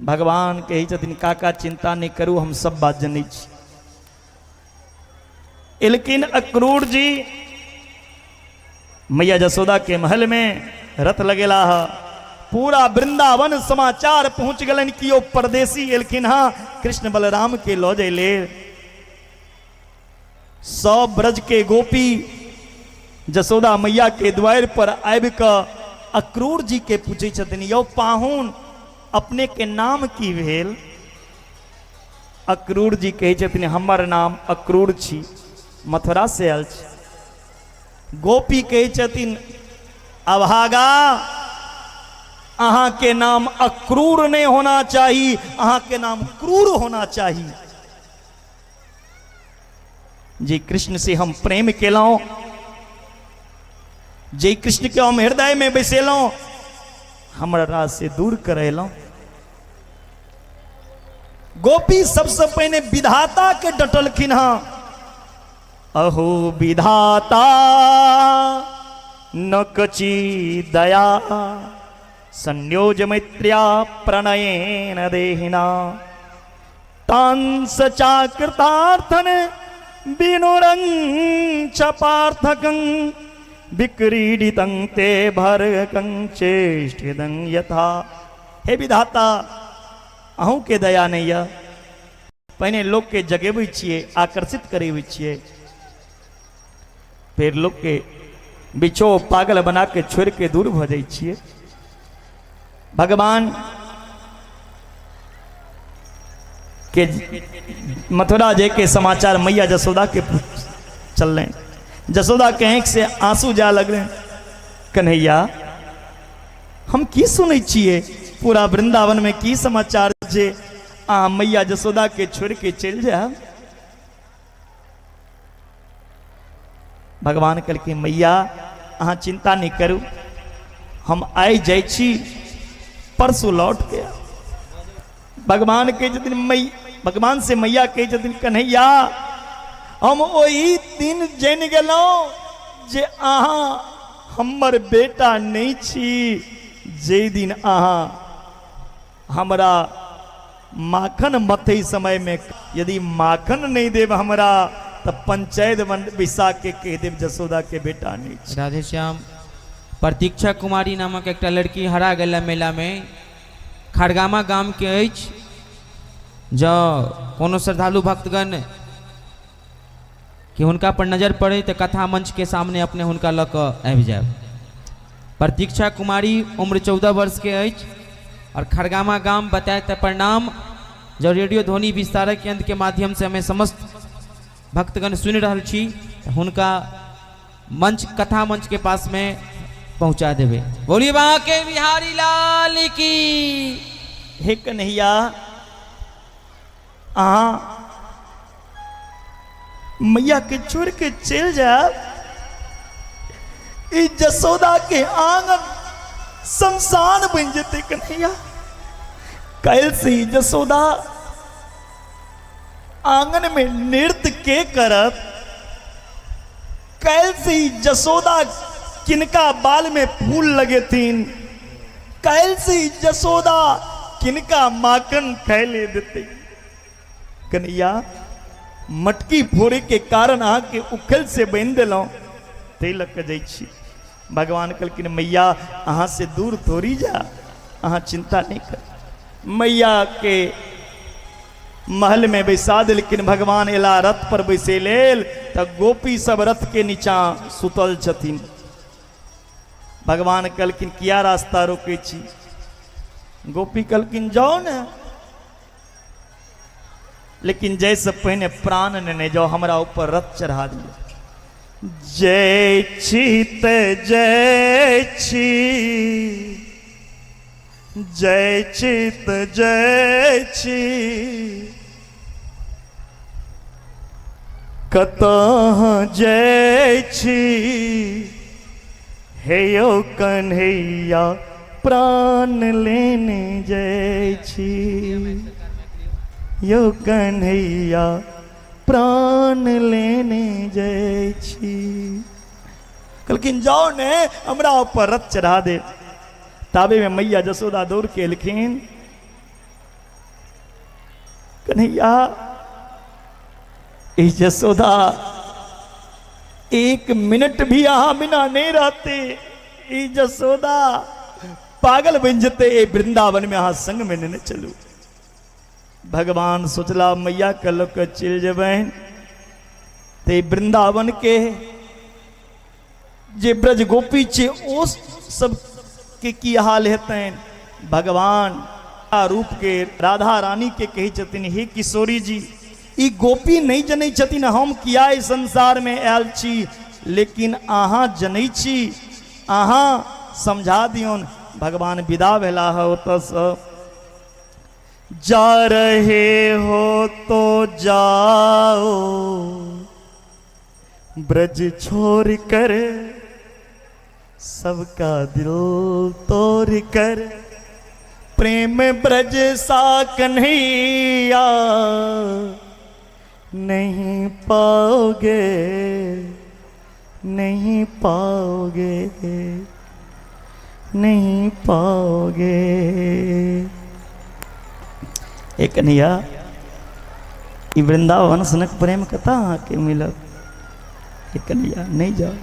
भगवान कहै छथिन, काका चिंता नहि करू, हम सब बात जनै छी। एलखिन अक्रूर जी मैया जसोदा के महल में रथ लगेला। पूरा वृंदावन समाचार पहुंच गेलनि कि ओ परदेसी एलखिन हँ कृष्ण बलराम के लऽ जाय लेल। सब ब्रज के गोपी जसोदा मैया के द्वार पर आबि कऽ अक्रूर जी के पूछै छथिन, यौ पाहुन, अपने के नाम की भेल? अक्रूर जी कहै छथिन, हमर नाम अक्रूर छी, मथुरा से आयल छी। गोपी कहै छथिन, अभागा, अहाँ के नाम अक्रूर नहीं होना चाही, अहाँ के नाम क्रूर होना चाही। जे कृष्ण से हम प्रेम केलहुँ, जे कृष्ण के हम हृदय में बैसेलहुँ, हमरा से दूर करेलहुँ। गोपी सबसे पहिने विधाता के डटलखिन हँ, अहो विधाता न कची दया, संयोज मैत्र्या प्रणयेन देहिना, तांस चाकृतार्थन बिनुरं च पार्थकं, विक्रीडितं ते भर्गं चेष्टितं यथा। हे विधाता, अहूँ के दया नहीं यऽ। पहिने लोकके जगेबै छियै, आकर्षित करेबै छियै, फेर लोकके बिछो पागल बना के छोड़ के दूर भऽ जाइ छियै। भगवान के मथुरा जे के समाचार मैया जसोदा के चललै। जसोदा के आँखि से आंसू जा लगलै। कन्हैया, हम की सुनै छियै? पूरा वृंदावन में की समाचार छै? अहाँ मैया जसोदा के छोड़ के चलि जायब? भगवान कहलखिन, मैया अहाँ चिंता नहीं करू, हम आइ जाइ छी, परसू लौट के आयब। भगवान कहै छथिन, मै भगवान से मैया कहै छथिन, कन्हैया, हम ओहि दिन जानि गेलहुँ जे अहाँ हमर बेटा नहीं छी, जाहि दिन अहाँ हमरा माखन मथै समय में यदि माखन नहीं देब हमरा तऽ पंचायत बैसा के कहि देब जसोदा के बेटा नहीं छी। राधेश्याम, प्रतीक्षा कुमारी नामक एकटा लड़की हरा गेल मेला में, खड़गामा गाम के अछि। जँ कोनो श्रद्धालु भक्तगण कि हुनका पर नजर पड़े तऽ कथा मंच के सामने अपने हुनका लऽ कऽ आबि जायब। प्रतीक्षा कुमारी उम्र 14 वर्ष के अछि और खरगामा गाम बताए तऽ प्रणाम। जब रेडियो ध्वनि विस्तारक यंत्र के माध्यम से हमें समस्त भक्तगण सुनि रहल छी तऽ हुनका मंच कथा मंच के पास में पहुंचा देवे। बोलिए बांके बिहारी लाल की। हे कन्हैया, अहाँ मैया के छोड़ के चल जायब, ई जसोदा के आंगन शमशान बन जेते। कन्हैया, काल्हि से ई जसोदा आंगन में नृत्य के करत? काल्हि से ई जसोदा किनका बाल में फूल लगेथिन? काल्हि से ई जसोदा किनका माखन खाय देते? कन्हैया, मटकी फोड़े के कारण अहाँके उखल से बान्हि देलहुँ, ताहि लऽ कऽ जाइ छी। भगवान कहलखिन, मैया, अहाँ से दूर थोड़ी जा, अहाँ चिंता नहीं कर। मैया के महल में बैसा देलखिन। भगवान एला रथ पर बैसे लेल तऽ गोपी सब रथ के नीचा सुतल छथिन। भगवान कहलखिन, किया रास्ता रोकै छी? गोपी कहलखिन, जाओ ने, लेकिन जैसे पहिने प्राण नेने जाओ, हमरा ऊपर रथ चढ़ा दियौ। जय छी त जय छी, जय छी त जय छी, कतऽ जय छी हे यौ कन्हैया, प्राण लेने जय छी यौ कन्हैया, प्राण लेने जय छी। कहलखिन, जाओ ने, हमरा ऊपर रथ चढ़ा दे। ताबे में मैया जसोदा दौड़ के एलखिन, कन्हैया, ई जसोदा एक मिनट भी अहाँ बिना नहीं रहते, ई जसोदा पागल बन जेते, ए वृंदावन में अहाँ संग में नेने चलू। भगवान सोचला, मैया के लऽ कऽ चलि जेबनि तऽ वृंदावन के जे ब्रज गोपी छै ओ सबके की हाल हेतनि। भगवान रूप के राधा रानी के कहै छथिन, हे किशोरी जी, ई गोपी नहि जनै छथिन हम किया एहि संसार में आयल छी, लेकिन अहाँ जनै छी, अहाँ समझा दियौन। भगवान विदा भेला है ओतऽसँ। जा रहे हो तो जाओ, ब्रज छोड़ कर, सबका दिल तोड़ कर, प्रेम ब्रज सा कन्हैया नहीं पाओगे, नहीं पाओगे, नहीं पाओगे। एक कन्हैया, ई वृंदावन सनक प्रेम कतऽ अहाँके मिलत? हे कन्हैया, नहि जाउ।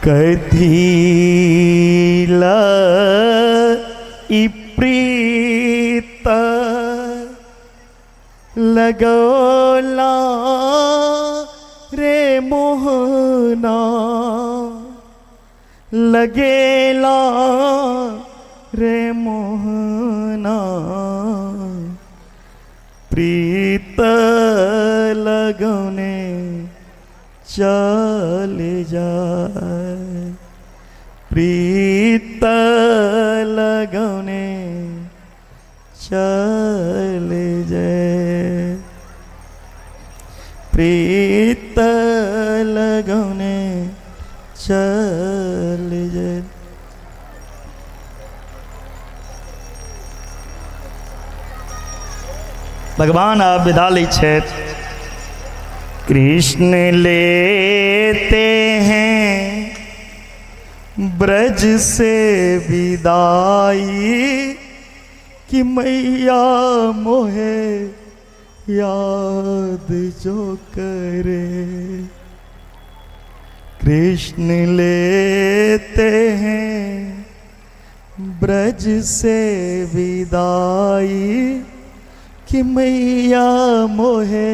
कथी ई प्रीत लगौला रे मोहना, लगेला रे मोहना, प्रीत लगौने चले जाए, प्रीत लगौने चले जाए, प्रीत लगौने चले जाए। भगवान आप विदा लै छथि। कृष्ण लेते हैं ब्रज से विदाई कि मैया मोहे याद जो करे। कृष्ण लेते हैं ब्रज से विदाई कि मैया मोहे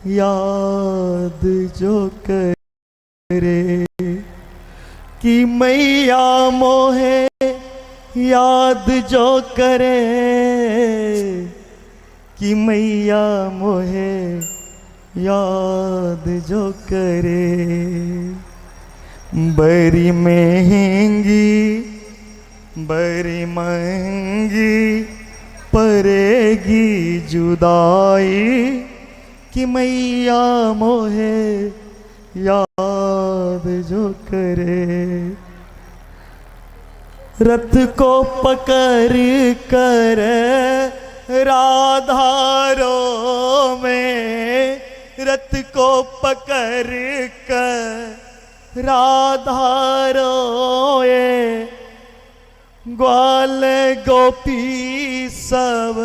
याद जो करे, कि मैया मोहे याद जो करे, कि मैया मोहे याद जो करे। बड़ी महंगी बड़ी महंगी पड़ेगी जुदाई, कि मैया मोहे याद जो करे। रथ को पकड़ कर राधा रो में, रथ को पकड़ कर राधा रोए, ग्वाल गोपी सब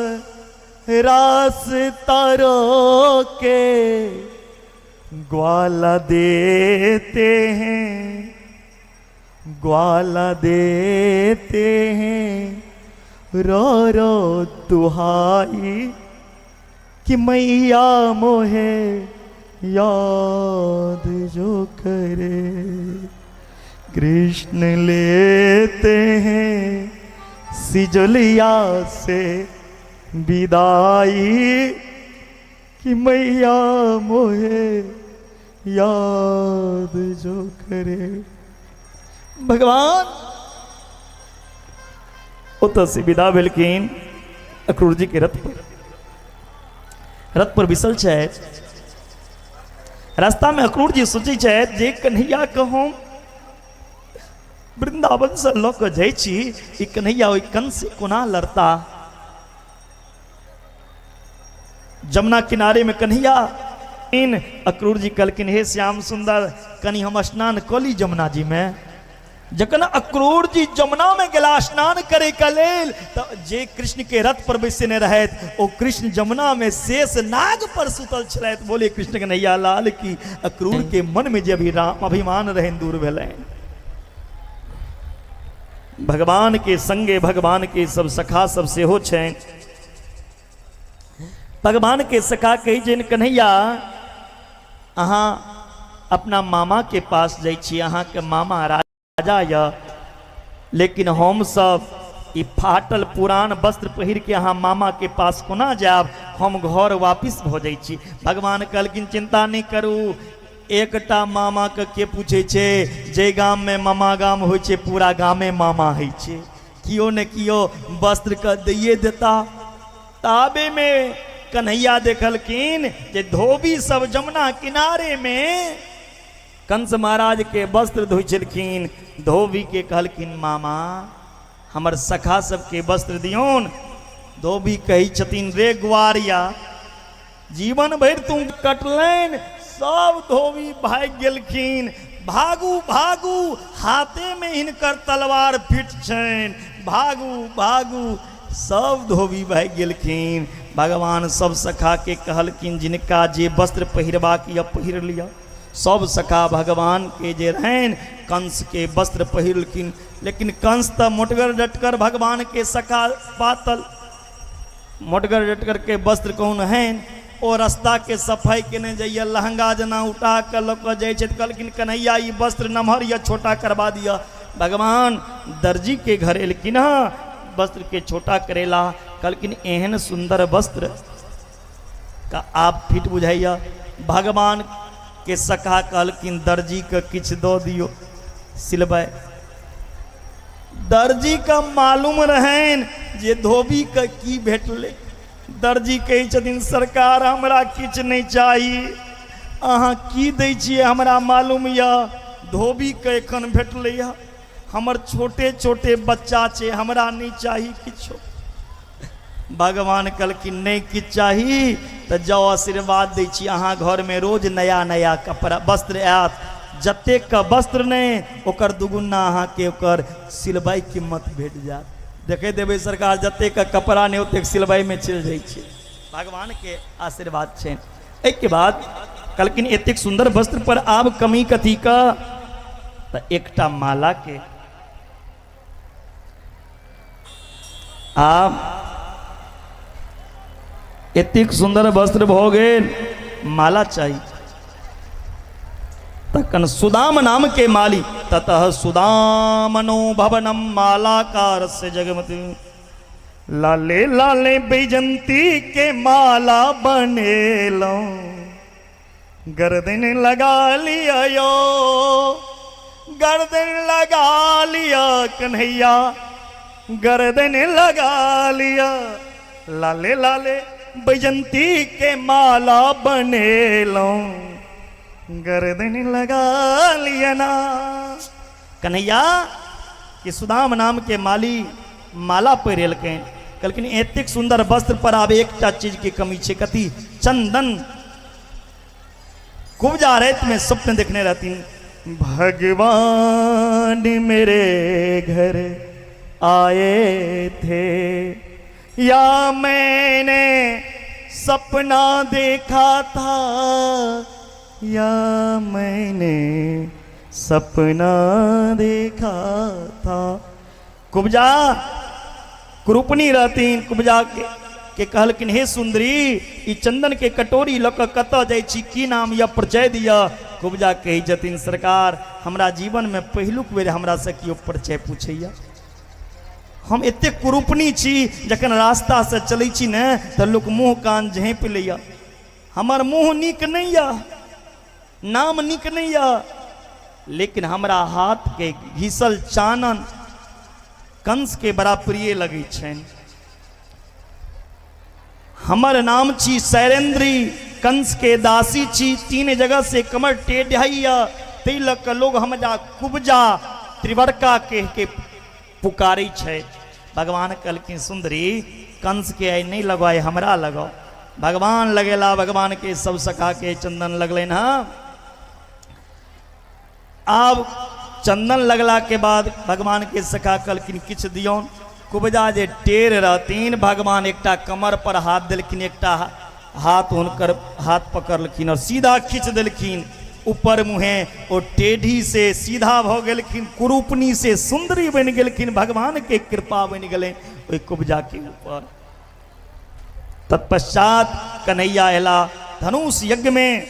रास तारो के, ग्वाला देते हैं ग्वाला देते हैं रो रो दुहाई, कि मैया मोहे याद जो करे। कृष्ण लेते हैं सिजलिया से विदाई, कि मैया मोहे याद जो करे। भगवान ओतऽ से विदा भेलखिन अक्रूर जी के रथ पर, रथ पर बैसल छथि। रास्ता में अक्रूर जी सोचै छथि जे कन्हैया के हम वृंदावन से लऽ कऽ जाइ छी, ई कन्हैया ओहि कंस से कोना लड़ता। जमुना किनारे में कन्हैया इन अक्रूर जी कहलखिन हे श्याम सुंदर कनि हम स्नान कऽ ली जमुना जी में। जखन अक्रूर जी जमुना में गेला स्नान करे के लेल, तऽ जे कृष्ण के रथ पर बैसने रहथि ओ कृष्ण जमुना में शेष नाग पर सुतल छलथि। बोले कृष्ण कन्हैया लाल की। अक्रूर के मन में जे अभी राम अभिमान रहनि दूर भेलनि। भगवान के संगे भगवान के सब सखा सब सेहो छनि। भगवान के सखा कहै छनि कन्हैया अहाँ अपना मामा के पास जाइ छी, अहाँके मामा राजा यऽ, लेकिन हम सब ई फाटल पुरान वस्त्र पहिर के अहाँ मामा के पास कोना जायब, हम घर वापिस भऽ जाइ छी। भगवान कहलखिन चिंता नहि करू, एकटा मामा के के पूछै छै, जे गाम में मामा गाम होइ छै पूरा गामे मामा होइ छै, कियो ने कियो वस्त्र के दैये देता। ताबे में कन्हैया देखलखिन जे धोबी सब जमुना किनारे में कंस महाराज के वस्त्र धोइ छलखिन। धोबी के कहलखिन मामा हमर सखा सबके वस्त्र दियौन। धोबी कहै छथिन रे ग्वारिया जीवन भरि तू कटलनि, सब धोबी भागि गेलखिन। भागू भागू, हाथे में हिनकर तलवार फिट छनि, भागू भागू, सब धोबी भागि गेलखिन। भगवान सब सखा के कहलखिन जिनका जे वस्त्र पहिरबाक यऽ पहिर लिअ। सब सखा भगवान के जे रहनि कंस के वस्त्र पहिरलखिन, लेकिन कंस तऽ मोटगर डटकर भगवान के सखा पातल मोटगर डटकर के वस्त्र कौन हैन, ओ रास्ता के सफाई केने जाइए, लहंगा जेना उठा कऽ लऽ कऽ जाइ छै। कहलखिन कन्हैया ई वस्त्र नमहर यऽ छोटा करबा दिअ। भगवान दर्जी के घर एलखिन हँ, वस्त्र के छोटा करेला। कहलखिन एहन सुंदर वस्त्र का आप फिट बुझाइए। भगवान के सखा कहलखिन दर्जी के किछु दऽ दियौ सिलबै। दर्जी के मालूम रहनि जे धोबी के की भेटलै। दर्जी कहै छथिन सरकार हमरा किछु नहि चाही, अहाँ की दै छियै हमरा मालूम यऽ, धोबी के एखन भेटलै हँ, हमर छोटे छोटे बच्चा छै, हमरा नहि चाही किछो। भगवान कहलखिन नहि किछु चाही तऽ जाउ आशीर्वाद दै छी, अहाँ घरमे रोज नया नया कपड़ा वस्त्र आयत, जतेक वस्त्र नहि ओकर दुगुना अहाँके ओकर सिलबाइ कीमत भेट जायत। देखै देबै सरकार जतेक कपड़ा नहि ओतेक सिलबाइमे चलि जाइ छै। भगवानके आशीर्वाद छै। एहिके बाद कहलखिन एतेक सुन्दर वस्त्र पर आब कमी कथीके, तऽ एकटा मालाके। आब एतेक सुन्दर वस्त्र भऽ गेल, माला चाही। तखन सुदाम नाम के माली, ततः सुदामनो भवनम मालाकार से जगमति, लाले लाले बैजंती के माला बनेलो, गर्दन लगा लिया यो, गर्दन लगा लिया कन्हैया, गर्दन लगा लिया, लाले लाले बैजंती के माला बनेलो, गर्दन लगा लिया ना। कन्हैया कि सुदाम नाम के माली माला पहिरेलकनि, कहलखिन एतेक सुंदर वस्त्र पर आब एकटा चीज के कमी छै, कथी? चंदन। कुब्जा राति में स्वप्न देखने रहथिन, भगवान मेरे घर आए थे, या मैंने सपना देखा था, या मैंने सपना देखा था। कुब्जा कुरूपनी रहथिन, कुब्जा के कहलखिन हे सुंदरी, ई चंदन के कटोरी लऽ कऽ कतऽ जाइ छी, की नाम यऽ, परिचय दिअ। कुब्जा कहै छथिन सरकार हमरा जीवन में पहिलुक बेर हमरा से केओ परिचय पूछैया, हम एतेक कुरूपनी छी, जखन रास्ता से चलै छी ने तऽ लोक मुँह कान झाँपि लैया, हमर मुँह नीक नहि यऽ, नाम नीक नहि यऽ, लेकिन हमरा हाथ के घिसल चानन कंस के बड़ा प्रिय लगै छनि। हमर नाम छी शैलेंद्री, कंस के दासी छी, 3 जगह से कमर टेढ़ैया, ताहि लऽ कऽ लोग हमरा कुब्जा त्रिवर्का कह के पुकारै छै। भगवान कहलखिन सुंदरी कंस के आइ नहि लगाओ, आइ हमरा लगाओ। भगवान लगेला, भगवान के सब सखा के चंदन लगलनि हँ। आब चंदन लगला के बाद भगवान के सखा कहलखिन किछु दियौन। कुब्जा जे टेढ़ रहथिन, भगवान एकटा कमर पर हाथ देलखिन, एकटा हाथ हुनकर हाथ पकड़लखिन और सीधा खींच देलखिन ऊपर मुँहे, ओ टेढ़ी से सीधा भऽ गेलखिन, कुरूपनी से सुंदरी बनि गेलखिन, भगवान के कृपा बनि गेलनि ओहि कुब्जा के ऊपर। तत्पश्चात कन्हैया अयला धनुष यज्ञ में,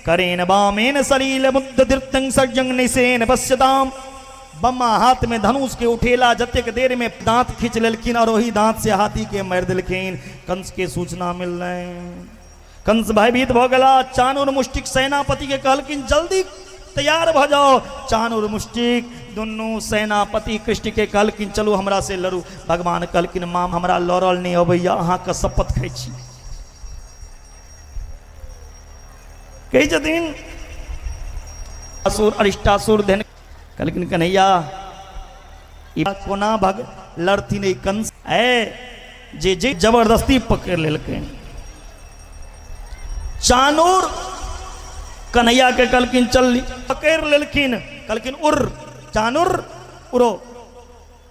करेन वामेन सलील मुद्द धृतं सर्जं निसेन पश्यताम। बम्मा हाथ में धनुष के उठेला, जतेक देर में दांत खींच लेलखिन और वही दांत से हाथी के मारि देलखिन। कंस के सूचना मिललनि, कंस भयभीत भऽ गेला, चाणूर मुष्टिक सेनापति के कहलखिन जल्दी तैयार भऽ जाओ। चाणूर मुष्टिक दुनू सेनापति कृष्ण के कहलखिन चलू हमरा से लड़ू। भगवान कहलखिन माम हमरा लड़ल नहि अबैया, अहाँके शपथ खाइ छी। कहै छथिन असुर अरिष्टासुर धन, कहलखिन कन्हैया ई कोना भग लड़थिन ई कंस ए जे जे जबरदस्ती पकड़ लेलकै। चानूर कन्हैया के कहलखिन चल, पकड़ लेलखिन, कहलखिन उड़ चानूर उड़ो,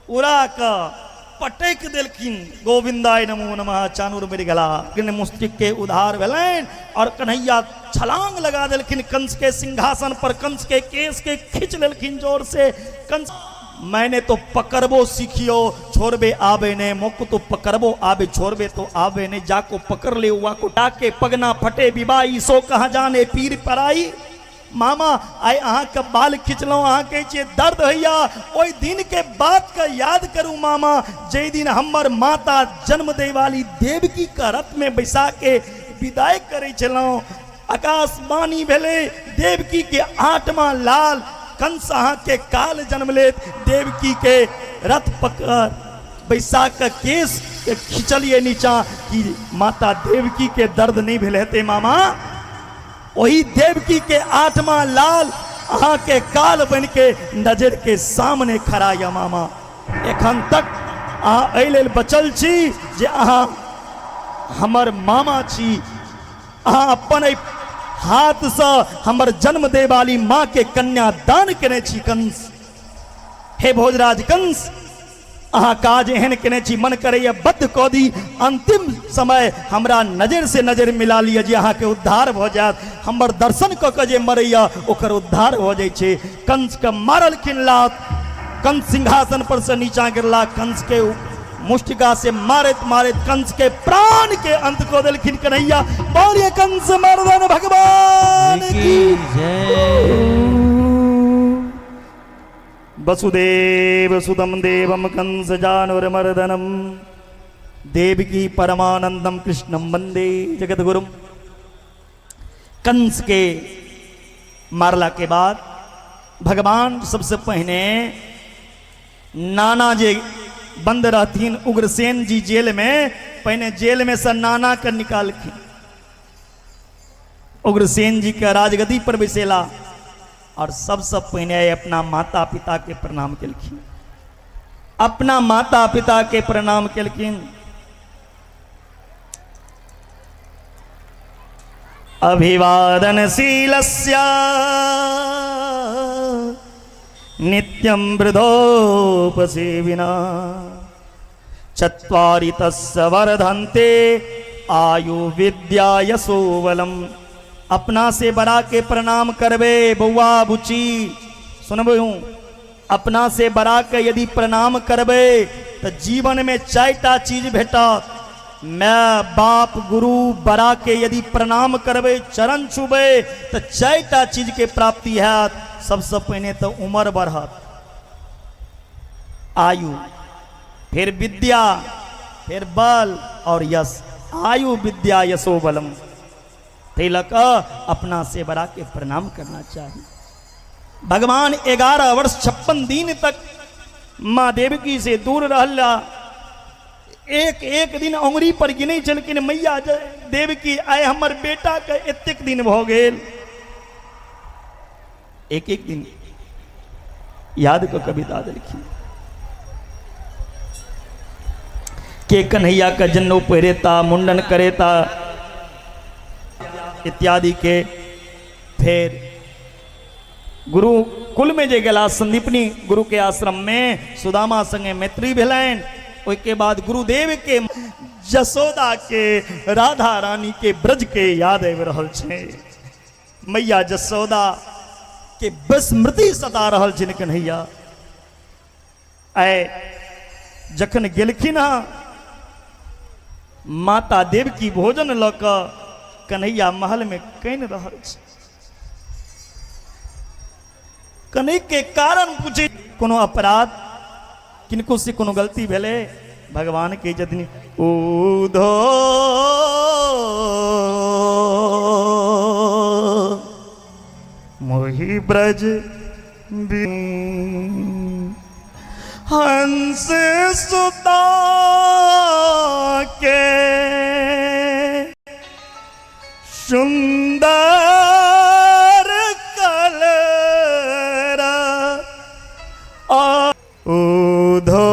उड़ा कऽ पटकि देलखिन, गोविंदाय नमो नमः, चानूर मरि गेला। मुस्तिक के उधार भेलनि और कन्हैया छलांग लगा देलखिन कंस के सिंहासन पर, कंस के केस के खींच लेलखिन जोर से। कंस मैंने तो पकड़बो सीखियो, छोड़बे आबे ने, मोको तो पकड़बो आबे, छोड़बे तो आबे ने, जाको पकड़ ले हुआ को डाके पगना फटे बिबाई, सो कहाँ जाने पीर पराई। मामा आइ अहाँके बाल खिचलहुँ, अहाँ कहै छियै दर्द होइया, ओहि दिन के बात के याद करू मामा, जाहि दिन हमर माता जन्म दै वाली देवकी के रथ में बैसा के विदाई करै छलहुँ, आकाशवाणी भेलै देवकी के आठमा लाल कंस अहाँके काल जन्म लेत, देवकी के रथ पकड़ बैसा के केस के खिंचलिए नीचा कि माता देवकी के दर्द नहीं भेल हेतै मामा, वही देवकी के आठमा लाल अहाँ के काल बन के नजर के सामने खड़ा या मामा। एखन तक अहाँ एहि लेल बचल छी जे अहाँ हमर मामा छी, अहाँ अपन एहि हाथसँ हमर जन्म दे वाली माँ के कन्या दान केने छी कंस। हे भोजराज कंस, अहाँ काज एहन केने छी मन करैया बद्ध कऽ दी, अंतिम समय हमरा नजर से नजर मिला लिअ जे अहाँके उद्धार भऽ जायत, हमर दर्शन कऽ कऽ जे मरैया ओकर उद्धार भऽ जाइ छै। कंसके मारलखिन लात, कंस सिंहासन पर से नीचा गिरला, कंस के मुष्टिका से मारैत मारैत कंस के प्राण के अंत कऽ देलखिन कन्हैया। बोलिए कंस मर्दन भगवान की जय। वसुदेव सुतम देवम कंस जानूर मर्दनम देवकी परमानंदम कृष्णम वंदे जगद्गुरुम। कंस के मारला के बाद भगवान सबसे पहिने नाना जे बंद रहथिन उग्रसेन जी जेल में, पहिने जेल में से नाना के निकालखिन, उग्रसेन जी के राजगद्दी पर बैसेला और सबसे पहिने अपना माता पिता के प्रणाम केलखिन, अपना माता पिता के प्रणाम केलखिन। अभिवादनशीलस्य नित्यं वृद्धोपसेविना चत्वारि तस्य वर्धन्ते आयु विद्या यशो बलम। अपना से बड़ा के प्रणाम करबे बौआ बुची, सुनबे हूँ, अपना से बड़ा के यदि प्रणाम करबे तो जीवन में चारिटा चीज भेटत। माय बाप गुरु बड़ा के यदि प्रणाम करबे, चरण छूबे, तो चारिटा चीज के प्राप्ति हैत। सबसे पहिने तो उम्र बढ़त, आयु, फिर विद्या, फिर बल और यश। आयु विद्या यशो बलम। ताहि लऽ कऽ अपना से बड़ा के प्रणाम करना चाही। भगवान 11 वर्ष 56 दिन तक माँ देवकी से दूर रहला। एक एक दिन अंगुरी पर गिनै छलखिन मैया देवकी, आइ हमर बेटा के एतेक दिन भऽ गेल। एक एक दिन याद कऽ कविता देलखिन। के कन्हैया के जनेऊ पहिरेता, मुंडन करेता इत्यादि के। फेर गुरुकुल में जे गेला संदीपनी गुरु के आश्रम में सुदामा संगे मैत्री भेलनि। ओहिके बाद गुरुदेव के जसोदा के राधा रानी के ब्रज के याद आबि रहल छै। मैया जसोदा के विस्मृति सता रहल छै कन्हैया। आइ जखन गेलखिन हँ माता देवकी भोजन लऽ कऽ कन्हैया महल में कानि रहल छै। कनै के कारण पूछे कोनो अपराध किनको से कोनो गलती भेलै? भगवान के जदनी उधो मोहि ब्रज हंस सुता के सुंदर कलरा उधो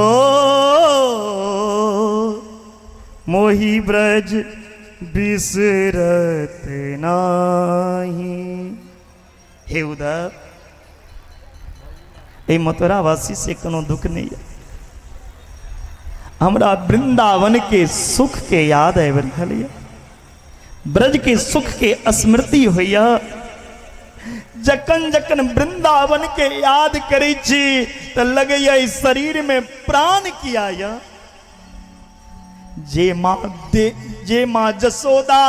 मोहि ब्रज बिसरत नाही। हे उधर एहि मथुरावासी से कोनो दुख नहीं है, हमरा वृंदावन के सुख के याद आबि रहल यऽ, ब्रज के सुख के स्मृति होइया। जखन जखन वृंदावन के याद करै छी तऽ लगैया ई शरीर में प्राण किया यऽ। जे माँ दे, जे माँ जसोदा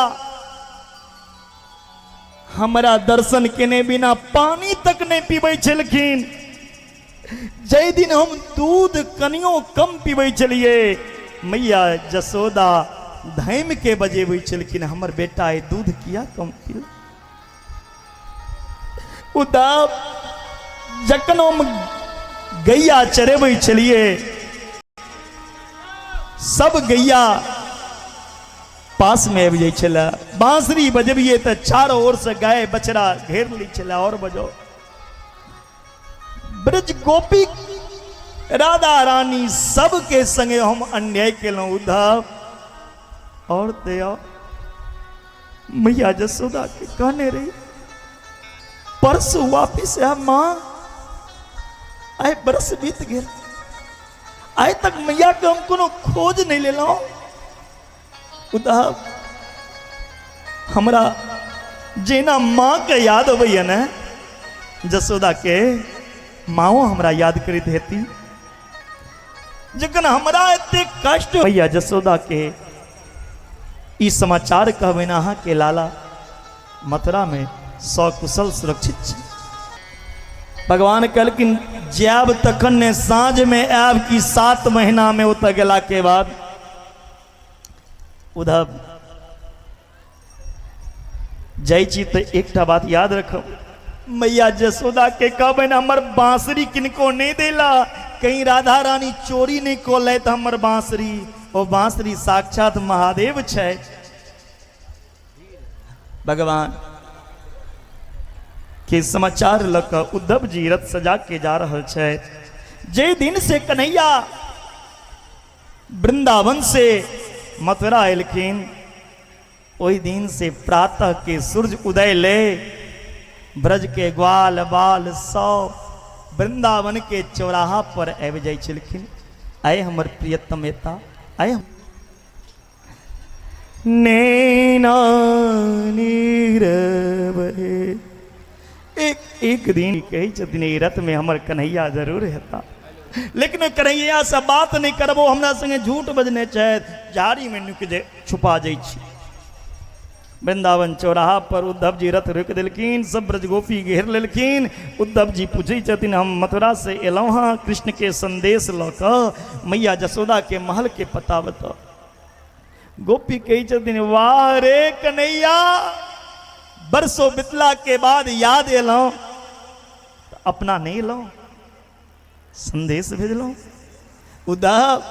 हमरा दर्शन केने बिना पानी तक नहीं पीबै छलखिन, जाहि दिन हम दूध कनियो कम पीबै छलियै मैया जसोदा धैम के बजेबै छलखिन, हमर बेटा आइ दूध किया कम पील। उदाब जखन हम गैया चरेबै छलियै सब गैया पास में आबि जाइ छलै, बांसुरी बजबियै तऽ चारो ओर से गाय बछड़ा घेर लै छलै और बजाओ। ब्रज गोपी राधा रानी सबके संगे हम अन्याय केलहुँ उद्धव। और दया मैया जसोदा के कहने रही परसों वापिस आयब माँ, आइ बरस बीत गेल, आइ तक मैया के हम कोनो खोज नहीं लेलहुँ। उद्धव हमरा जेना माँ के याद अबैया ने जसोदा के माओ हमरा याद करैत हेती। जखन हमरा एते कष्ट भैया जसोदा के ई समाचार कहबनि अहाँके लाला मथुरामे सकुशल सुरक्षित छै। भगवान कहलखिन जायब तखन ने साँझमे आयब कि 7 महीनामे ओतऽ गेलाके बाद। उद्धव जाइ छी तऽ एकटा बात याद रखब, मैया जसोदा के कहबनि हमर बांसुरी किनको नहि देला, कहीं राधा रानी चोरी नहि कऽ लेत हमर बांसुरी, ओ बांसुरी साक्षात महादेव छै। भगवान के समाचार लऽ कऽ उद्धव जी रथ सजा के जा रहल छै। जे दिन से कन्हैया वृंदावन से मथुरा एलखिन ओहि दिन से प्रातः के सूर्य उदय ले ब्रज के ग्वाल बाल सब वृंदावन के चौराहा पर आबि जाइ छलखिन। आय हमर प्रियतम एता, आय नैना नीरव। एक एक दिन कहै छथिन ई रथ में हमर कन्हैया जरूर हेता, लेकिन कन्हैया से बात नहीं करबो, हमरा संगे झूठ बजने छथि, झाड़ी में नुक जे छुपा जाइ छी। वृंदावन चौराहा पर उद्धव जी रथ रोकि देलखिन, सब ब्रजगोपी घेर लेलखिन। उद्धव जी पूछै छथिन हम मथुरा से एलहुँ हँ कृष्ण के संदेश लऽ कऽ, मैया जसोदा के महल के पता बताउ। गोपी कहै छथिन वाह रे कन्हैया, बरसों बितला के बाद याद एलहुँ, अपना नहीं एलहुँ, संदेश भेजलहुँ। उद्धव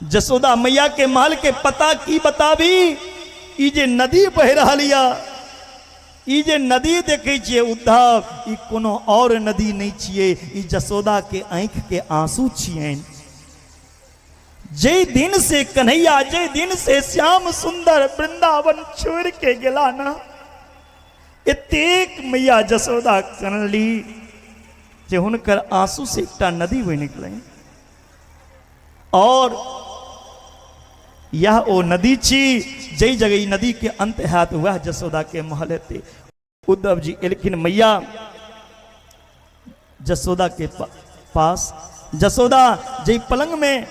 जसोदा मैया के महल के पता की बताबी, ई जे नदी बहि रहल या, ई जे नदी देखै छियै उद्धव, ई कोनो और नदी नहीं छियै, ई जसोदा के आँखि के आंसू छियनि। जे दिन से कन्हैया, जे दिन से श्याम सुंदर वृंदावन छोड़ के गेला ना, एतेक मैया जसोदा कनली जे हुनकर आंसू से एकटा नदी बनि गेलनि। और यह ओ नदी छी जै जगह ई नदी के अंत हैत वह जसोदा के महल हेतै। उद्धव जी एलखिन मैया जसोदा के पास। जसोदा जै पलंग में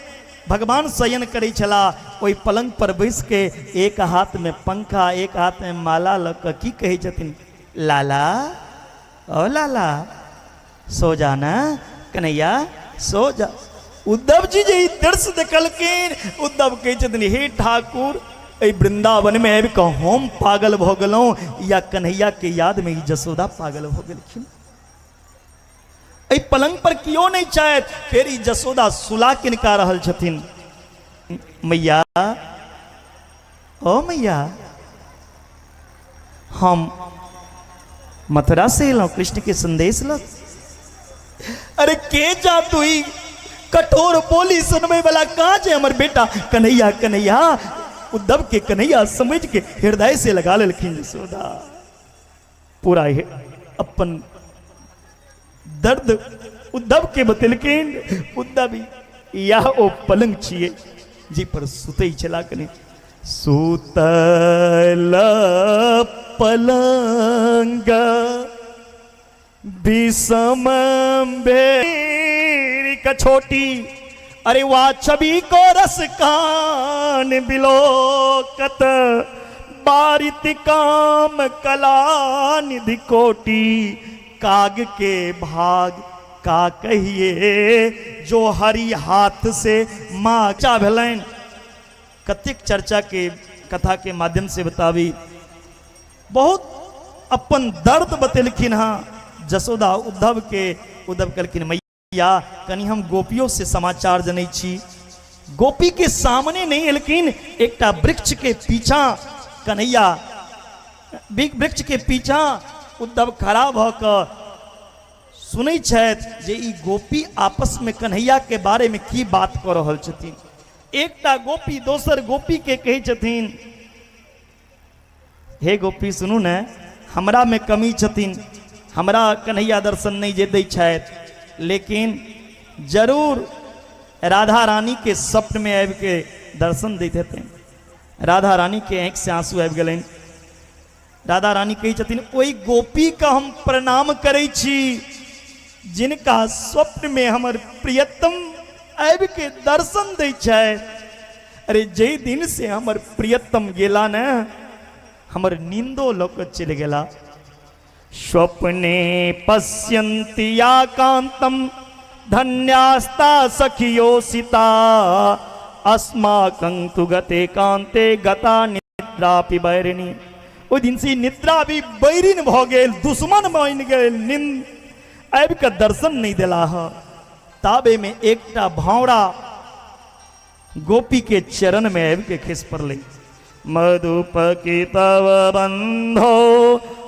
भगवान शयन करै छला ओहि पलंग पर बैस के एक हाथ में पंखा एक हाथ में माला लऽ कऽ की कहै छथिन, लाला ओ लाला सो जाना कन्हैया सो जा। उद्धव जी जे ई दृश्य देखलखिन, उद्धव कहै छथिन हे ठाकुर, एहि वृंदावन में आबि कऽ हम पागल भऽ गेलहुँ या कन्हैया के याद में ई जसोदा पागल भऽ गेलखिन। एहि पलंग पर कियो नहीं छथि, फेर ई जसोदा सुला किनका रहल छथिन। मैया ओ मैया, हम मथुरा से एलहुँ कृष्ण के संदेश लग। अरे के जा तू ई कठोर बोली सुनबे वाला कहाँ छै हमर बेटा कन्हैया। कन्हैया उद्धव के कन्हैया समझ के हृदय से लगा लेलखिन यशोदा। पूरा अपन दर्द उद्धव के बतेलखिन। उद्धव यह ओ पलंग छिए जी पर सुतै छला कने। सुतल पलंग विषम भेर कछोटी, अरे वा छवि को रस कान बिलोकत, बारित काम कला निधि कोटि, काग के भाग का कहिए जो हरि हाथ से माँ चा भेलनि। कतेक चर्चा के कथा के माध्यम से बताबी, बहुत अपन दर्द बतेलखिन हँ जसोदा उद्धव के। उद्धव कहलखिन मैया कनि हम गोपियों से समाचार जनै छी। गोपी के सामने नहीं एलखिन, एकटा वृक्ष के पीछा कन्हैया, वृक्ष के पीछा उद्धव खड़ा भऽ कऽ सुनै छथि जे ई गोपी आपस में कन्हैया के बारे में की बात कऽ रहल छथिन। एकटा गोपी दोसर गोपी के कहै छथिन, हे गोपी सुनू ने, हमरा में कमी छथिन, हमरा कन्हैया दर्शन नहीं जे दै छथि, लेकिन जरूर राधा रानी के स्वप्न में आबि के दर्शन दैत हेतनि। राधा रानी के आँखि से आंसू आबि गेलनि। राधा रानी कहै छथिन ओहि गोपी के हम प्रणाम करै छी जिनका स्वप्न में हमर प्रियतम आबि के दर्शन दै छै। अरे जाहि दिन से हमर प्रियतम गेला ने, हमर नींदो लऽ कऽ चलि गेला। स्वप्ने पश्यन्ति या कांतम धन्यास्ता सखियो सीता, अस्माकं तु गते कांते गता निद्रापि बैरिणी। ओहि दिन से निद्रा भी बैरिन भऽ गेल, दुश्मन बनि गेल नींद, आबि कऽ दर्शन नहि देलाह। ताबे में एकटा भावरा गोपी के चरण में आबि के खसि पड़लै। मधुपकी तव बंधो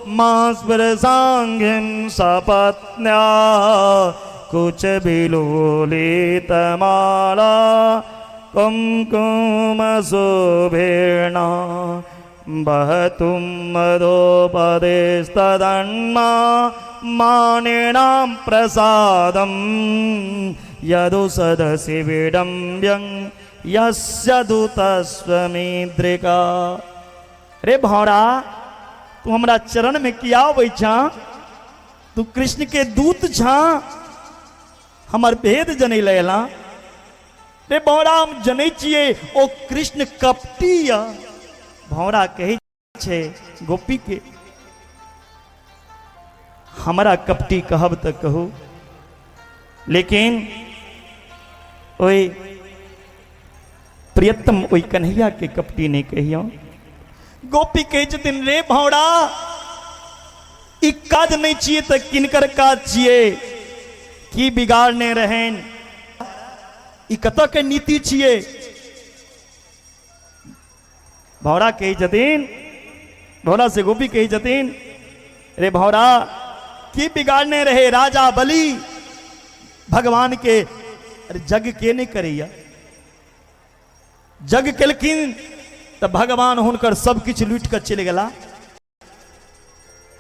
मां स्पृशांगिं सपत्न्या, कुच बिलोलित माला कुमकुम शोभेणा, बहतुं मधोपदेस्तदन्मा मानिनां प्रसादं, यदु सदसि विडम्ब्यं यस्य दूतस्वमीदृका। रे भौरा, तू हमरा चरण में किया अबै छा? तू कृष्ण के दूत छा, हमर भेद जनै लए एला? रे भौरा, हम जनै छियै ओ कृष्ण कपटी य। भौरा कहै छै गोपी के, हमरा कपटी कहब तऽ कहू, लेकिन ओहि प्रियतम ओहि कन्हैया के कपटी नहि कहियौ। गोपी कहै छथिन, रे भौरा, ई काज नहि छियै तऽ किनकर काज छियै? की बिगाड़ने रहनि? ई कतऽ के नीति छियै? भौरा कहै छथिन, भौरा से गोपी कहै छथिन, रे भौरा, की बिगाड़ने रहे राजा बलि भगवान के? अरे जग के नहि करैया, जग केलखिन तऽ भगवान हुनकर सब किछु लूटि कऽ चलि गेला।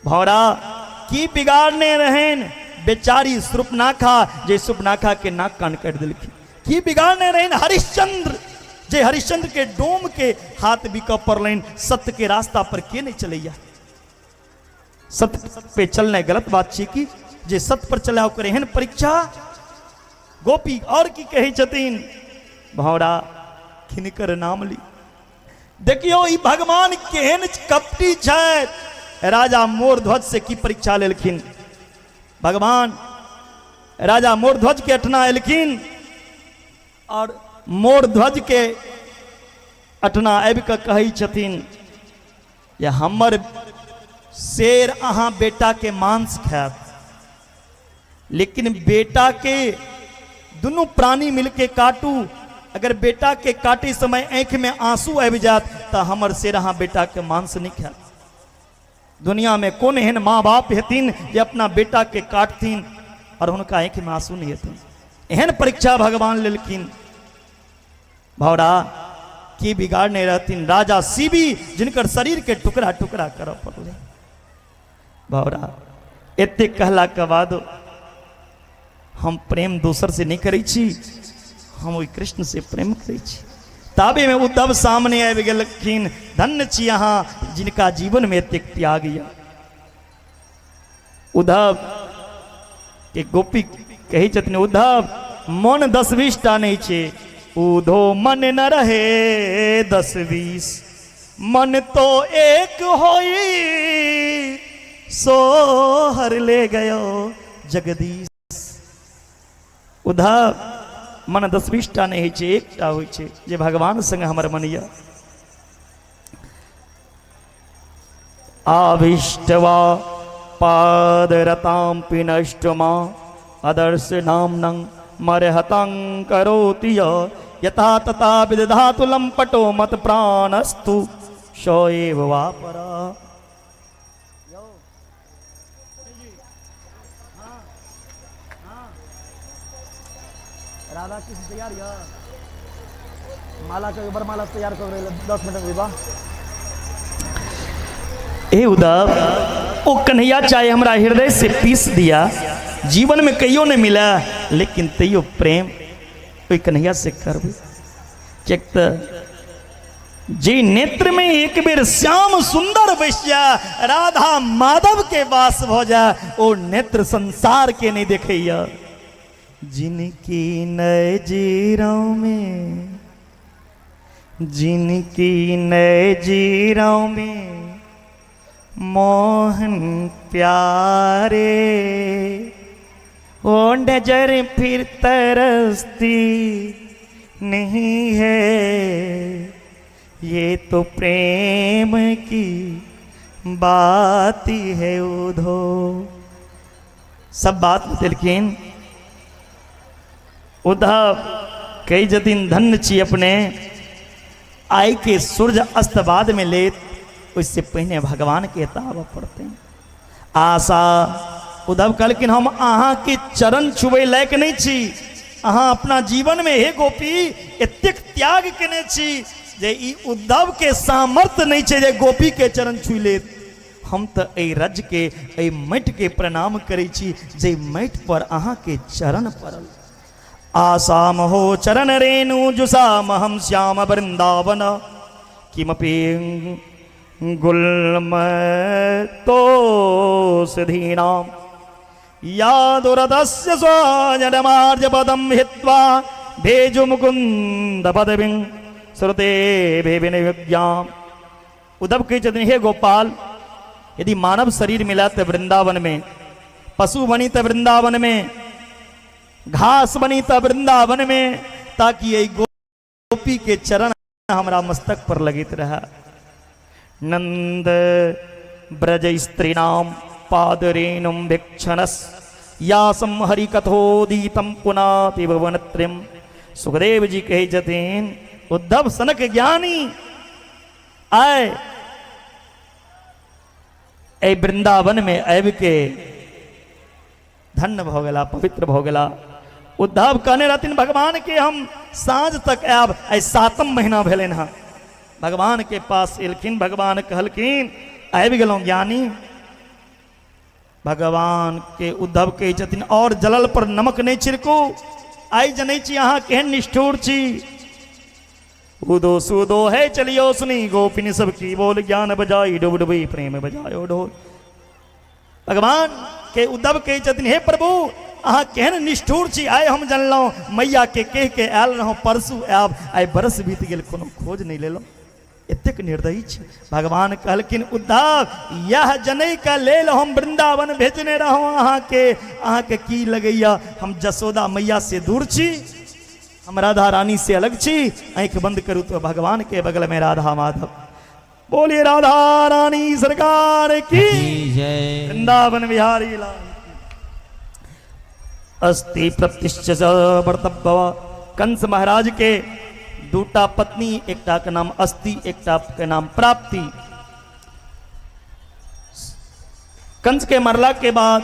भौरा, की बिगाड़ने रहनि बेचारी सुर्पनाखा, जे सुर्पनाखा के नाक कान काटि देलखिन? की बिगाड़ने रहनि हरिश्चंद्र, जे हरिश्चंद्र के डोम के हाथ बिकऽ पड़लनि? सत्य के रास्ता पर के नहि चलैया? सत्य पे चलनाइ गलत बात छै की? जे सत्य पर चला ओकर एहन परीक्षा। गोपी और की कहै छथिन, भौरा, किनकर नाम ली? देखियौ ई भगवान केहन कपटी छथि। राजा मोरध्वज से की परीक्षा लेलखिन भगवान? राजा मोरध्वज के अटना एलखिन और मोरध्वज के अटना आबि कऽ कहै छथिन जे हमर शेर अहाँ बेटा के मांस खायत, लेकिन बेटा के दुनू प्राणी मिलके काटू, अगर बेटा के काटे समय आँखि में आंसू आबि जायत तऽ हमर शेर अहाँ बेटा के मांस नहीं खायत। दुनिया में कोन एहन माँ बाप हेथिन जे अपना बेटा के काटथिन और हुनका आँखि में आंसू नहीं हेथिन? एहन परीक्षा भगवान लेलखिन। भौरा, की बिगाड़ने रहथिन राजा सीबी, जिनकर शरीर के टुकड़ा टुकड़ा करऽ पड़लै? भौरा, एतेक कहला के बाद हम प्रेम दोसर से नहीं करै छी, हम ओहि कृष्ण से प्रेम करै छी। ताबे में उद्धव सामने आबि गेलखिन। धन्य छी अहाँ जिनका जीवन में एतेक त्याग यऽ। उद्धव के गोपी कहै छथिन, उद्धव, मन दस बीस टा नहि छै। उधो मन न रहे दस बीस, मन तो एक होई, सो हर ले गयो जगदीश। उद्धव, मन दस बीस टा नहि होइ छै, एकटा होइ छै जे भगवान संग हमर मन यऽ। आविष्टवा पादरतां पिनष्टमा अदर्श नाम्नं मरहतं करोति य, यथा तथा विदधातु लंपटो मत प्राणस्तु स एव वा परा। राधा कृष्ण तैयार यऽ माला के बरमाला तैयार कर रहे 10 मिनट में विवाह। हे उद्धव, ओ कन्हैया चाहे हमरा हृदय से पीस दिया, जीवन में कहियो नहीं मिला, लेकिन तैयो प्रेम ओहि कन्हैया से करबै, किएक तऽ जे नेत्र में एक बेर श्याम सुंदर बसि जाय, राधा माधव के वास भऽ जाय, ओ नेत्र संसार के नहीं देखैया। जिनकी नजरों में, जिनकी नजरों में मोहन प्यारे, वो नजर फिर तरसती नहीं है, ये तो प्रेम की बात है उधो। सब बात बतेलखिन। उद्धव कहै छथिन धन्य छी अपने, आइ के सूर्य अस्त बाद में लेत, ओहिसँ पहिने भगवान के एतऽ आबऽ पड़तै। आशा उद्धव कहलखिन हम अहाँके चरण छुबै लायक नहि छी, अहाँ अपना जीवनमे हे गोपी एतेक त्याग केने छी जे ई उद्धवके सामर्थ्य नहि छै जे गोपीके चरण छुइ लेत। हम तऽ एहि रजके एहि माटिके प्रणाम करै छी जे माटि पर अहाँके चरण पड़ल। आसाम हो चरण रेणु जुषामहम श्याम वृंदावन किमपि गुल्म तोषधीनाम यादुरतस्य स्वाजनमार्जपदं हित्वा भेजु मुकुन्द पदवीं श्रुते विनियोग्याम। उद्धव कहै छथिन हे गोपाल, यदि मानव शरीर मिला तऽ वृंदावन में, पशु बनी तऽ वृंदावन में, घास बनी तऽ वृंदावन में, ताकि एहि गोपी के चरण हमरा मस्तक पर लगैत रहे। नंद ब्रज स्त्रीणाम पादरेणुम भिक्षणस यासम हरि कथोदीतम पुनाति भुवनत्रिम। सुखदेव जी कहै छथिन उद्धव सनक ज्ञानी आय एहि वृंदावन में आबि के धन्य भऽ गेला, पवित्र भऽ गेला। उद्धव कहने रहथिन भगवान के हम साँझ तक आयब, आइ 7म महीना भेलनि हँ। भगवान के पास एलखिन, भगवान कहलखिन आबि गेलहुँ ज्ञानी। भगवान के उद्धव कहै छथिन और जलल पर नमक नहि छिड़कू, आइ जनै छी अहाँ केहन निष्ठुर छी। उदो सुदो है चलियो सुनी गोपिनी सब की बोल, ज्ञान बजाई डुब डुबी प्रेम बजायो ढोल। भगवान के उद्धव कहै छथिन हे प्रभु अहाँ केहन निष्ठुर छी, आइ हम जनलहुँ मैया के कहि के आयल रहौं परसू आयब, आइ बरस बीत गेल कोनो खोज नहि लेलहुँ, एतेक निर्दयी छी। भगवान कहलखिन उद्धव यह जनै के लेल हम वृंदावन भेजने रहौं अहाँके, अहाँके की लगैया हम जसोदा मैया से दूर छी, हम राधा रानी से अलग छी? आँखि बंद करू तो भगवान के बगल में राधा माधव। बोलिए राधा रानी सरकार की जय। वृंदावन बिहारी लाल। अस्ति प्रतिश्च वर्तव्य। कंस महाराज के दूटा पत्नी, एकटा के नाम अस्ति, एकटा के नाम प्राप्ति। कंस के मरला के बाद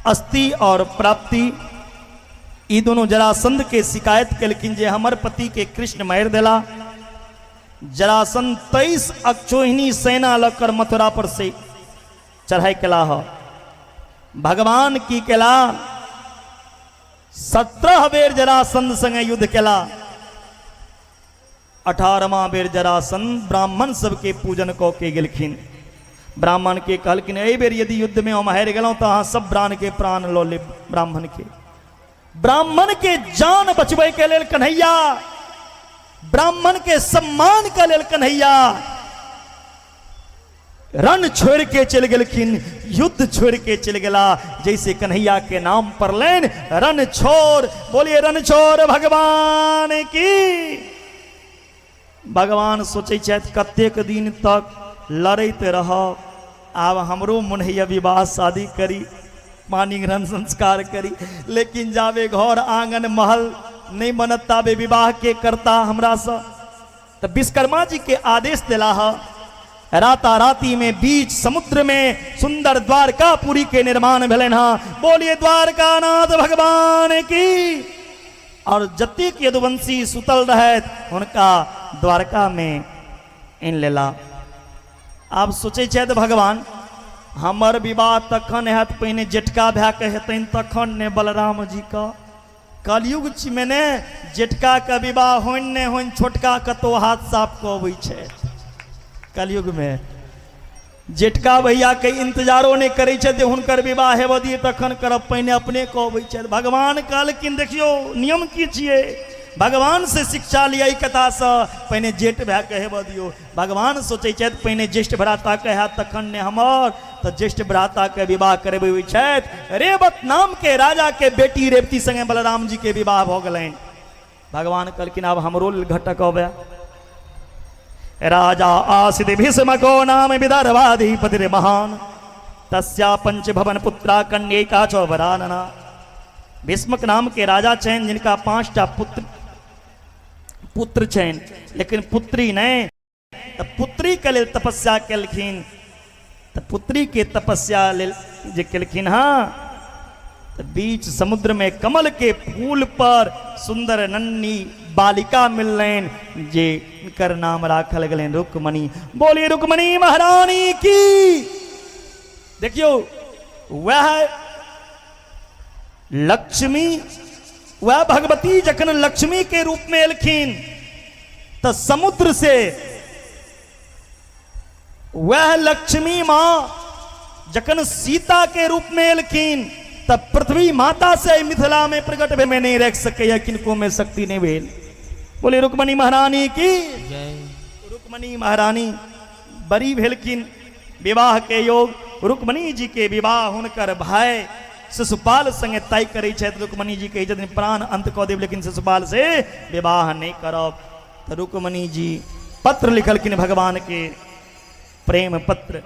अस्ति और प्राप्ति ई दोनों जरासंध के शिकायत केलखिन जे हमर पति के कृष्ण मारि देला। जरासंध 23 अक्षोहिणी सेना लकर मथुरा पर से चढ़ाई केला ह। भगवान की केला, 17 बेर जरासंध संगे युद्ध केला। 18वां बेर जरासंध ब्राह्मण सबके पूजन कऽ के गेलखिन। ब्राह्मण के कहलखिन एहि बेर यदि युद्ध में हम हारि गेलहुँ तऽ अहाँ सब प्राण के प्राण लऽ लेब। ब्राह्मण के, ब्राह्मण के जान बचबै के लेल कन्हैया, ब्राह्मण के सम्मान के लेल कन्हैया रण छोड़ के चलि गेलखिन, युद्ध छोड़ के चलि गेला। जैसे कन्हैया के नाम पड़लनि रण छोड़। बोलिए रण छोड़ भगवान की। भगवान सोचै छथि कतेक दिन तक लड़ैत रहब, आब हमरो मन होइए विवाह शादी करी, पानी ग्रहण संस्कार करी, लेकिन जाबे घर आंगन महल नहि बनत ताबे विवाह के करता हमरासँ। तऽ विश्वकर्मा जी के आदेश दिला है, राताराती में बीच समुद्र में सुंदर द्वारकापुरी के निर्माण भेलनि हँ। बोलिए द्वारकानाथ भगवान की। और जतेक यदुवंशी सुतल रहथि हुनका द्वारका में आनि लेला। आब सोचै छथि भगवान हमर विवाह तखन हैत, पहिने जेठका भायके हेतनि तखन ने बलराम जीके। कलयुग छी में ने जेठका के विवाह होइन ने होइन छोटका कतौ हाथ साफ कऽ अबै छै कलयुग में। जेठका भैयाके इंतजारो नहि करै छथि जे हुनकर विवाह हेबऽ दियै तखन करब, पहिने अपने कहबै छथि। भगवान कहलखिन देखियौ नियम की छियै, भगवान से शिक्षा लिअ एहि कथासँ, पहिने जेठ भायके हेबऽ दियौ। भगवान सोचै छथि पहिने ज्येष्ठ भ्राताके हैत तखन ने हमर, तऽ ज्येष्ठ भ्राताके विवाह करबै छथि। रेवत नामके राजाके बेटी रेवती संगे बलराम जी के विवाह भऽ गेलनि। भगवान कहलखिन आब हमरो लेल घटक अबै। राजा आसित भीष्मको नाम विदर्भाधिपति महान, तस्या पंच भवन पुत्रा कन्यैका च वरानना। भीष्मक नाम के राजा छनि जिनका 5टा पुत्र पुत्र छनि, लेकिन पुत्री नहि। तऽ पुत्री के लेल तपस्या केलखिन। तऽ पुत्री के तपस्या लेल जे केलखिन हँ, तऽ बीच समुद्र में कमल के फूल पर सुंदर नन्ही बालिका मिललनि, जे कर नाम राखल गेलनि रुक्मणी। बोलिए रुक्मणी महारानी की। देखियौ वह लक्ष्मी, वह भगवती जखन लक्ष्मी के रूप में एलखिन तऽ समुद्र से वह लक्ष्मी माँ जखन सीता के रूप में एलखिन तऽ पृथ्वी माता से मिथिला में प्रकट भेल में नहीं रख सकैया, किनको में शक्ति नहीं भेल। बोले रुक्मणी महारानी की जय। रुक्मणी महारानी बड़ी भेलखिन, विवाह के योग रुक्मणी जी के विवाह हुनकर भाई शिशुपाल संगे तय करै छथि। रुक्मणी जी कहै छथिन प्राण अंत कऽ देब लेकिन शिशुपाल से विवाह नहि करब। तऽ रुक्मणी जी पत्र लिखलखिन भगवान के, प्रेम पत्र।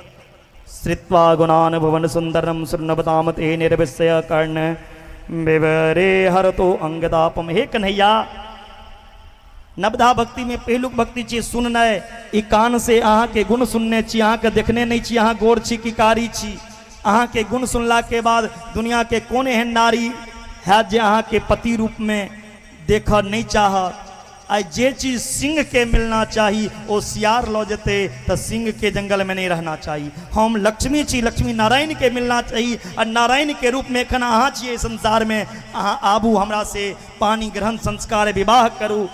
श्रुत्वा गुणान भुवन सुंदरम शृण्वताम ते निर्विषय कर्ण विवरे हरतो अंगदापम। हे कन्हैया, नवधा भक्ति में पहिलुक भक्ति छी सुननाइ, ई कान से अहाँके गुण सुनने छी, अहाँके देखने नहि छी, अहाँ गोर छी कि कारी छी। अहाँके गुण सुनला के बाद दुनिया के कोन एहन नारी हैत जे अहाँके पति रूप में देखऽ नहि चाहत। आइ जे चीज सिंह के मिलना चाही ओ सियार लऽ जेतै तऽ सिंह के जंगल में नहीं रहना चाही। हम लक्ष्मी छी, लक्ष्मी नारायण के मिलना चाही आ नारायण के रूप में एखन अहाँ छियै संसार में, अहाँ आबू हमरा से पानी ग्रहण संस्कार विवाह करू।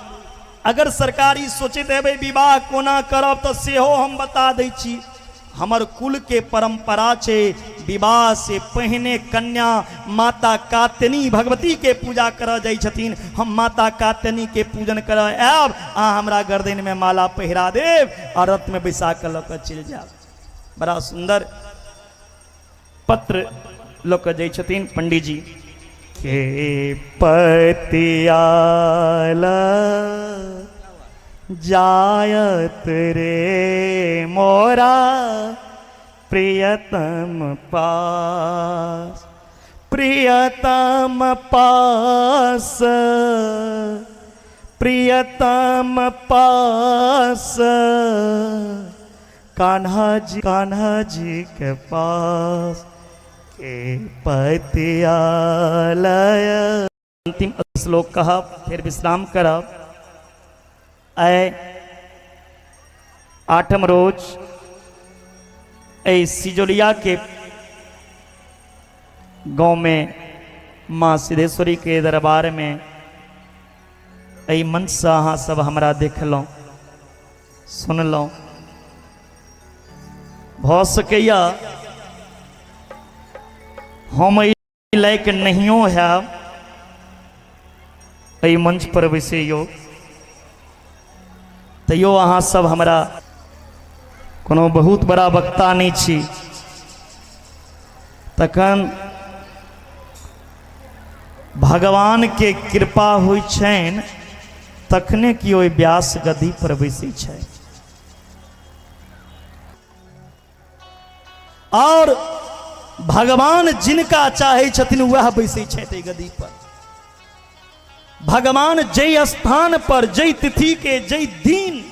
अगर सरकार ई सोचैत हेबै विवाह कोना करब तऽ सेहो हम बता दै छी, हमर कुल के परंपरा छै विवाह से पहिने कन्या माता कात्यनी भगवती के पूजा करऽ जाइ छथिन। हम माता कात्यनी के पूजन करऽ आयब, अहाँ हमरा गर्दन में माला पहिरा देब और रथ में बैसा कऽ लऽ कऽ चलि जायब। बड़ा सुंदर पत्र लऽ कऽ जाइ छथिन पंडीजी के पतियाल जायत रे मोरा प्रियतम पास, प्रियतम पास, प्रियतम पास, कान्हा जी, कान्हा जी के पास के पतियालय। अंतिम श्लोक कहब फिर विश्राम करब। आइ आठम रोज एहि सिजौलिया के गांव में माँ सिद्धेश्वरी के दरबार में एहि मंचसँ अहाँ सब हमरा देखलहुँ सुनलहुँ। भऽ सकैया हम एहि लायक नहियो हैब एहि मंच पर बैसैयो, तैयो अहाँ सब हमरा कोनो बहुत बड़ा वक्ता नहि छी, तखन भगवान के कृपा होइ छनि तखने कि ओहि व्यास गद्दी पर बैसै छै। और भगवान जिनका चाहै छथिन वएह बैसै छथि एहि गद्दी पर। भगवान जै स्थान पर जै तिथि के जै दिन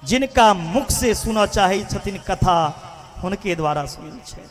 जिनका मुख से सुनऽ चाहै छथिन कथा हुनके द्वारा सुनै छै।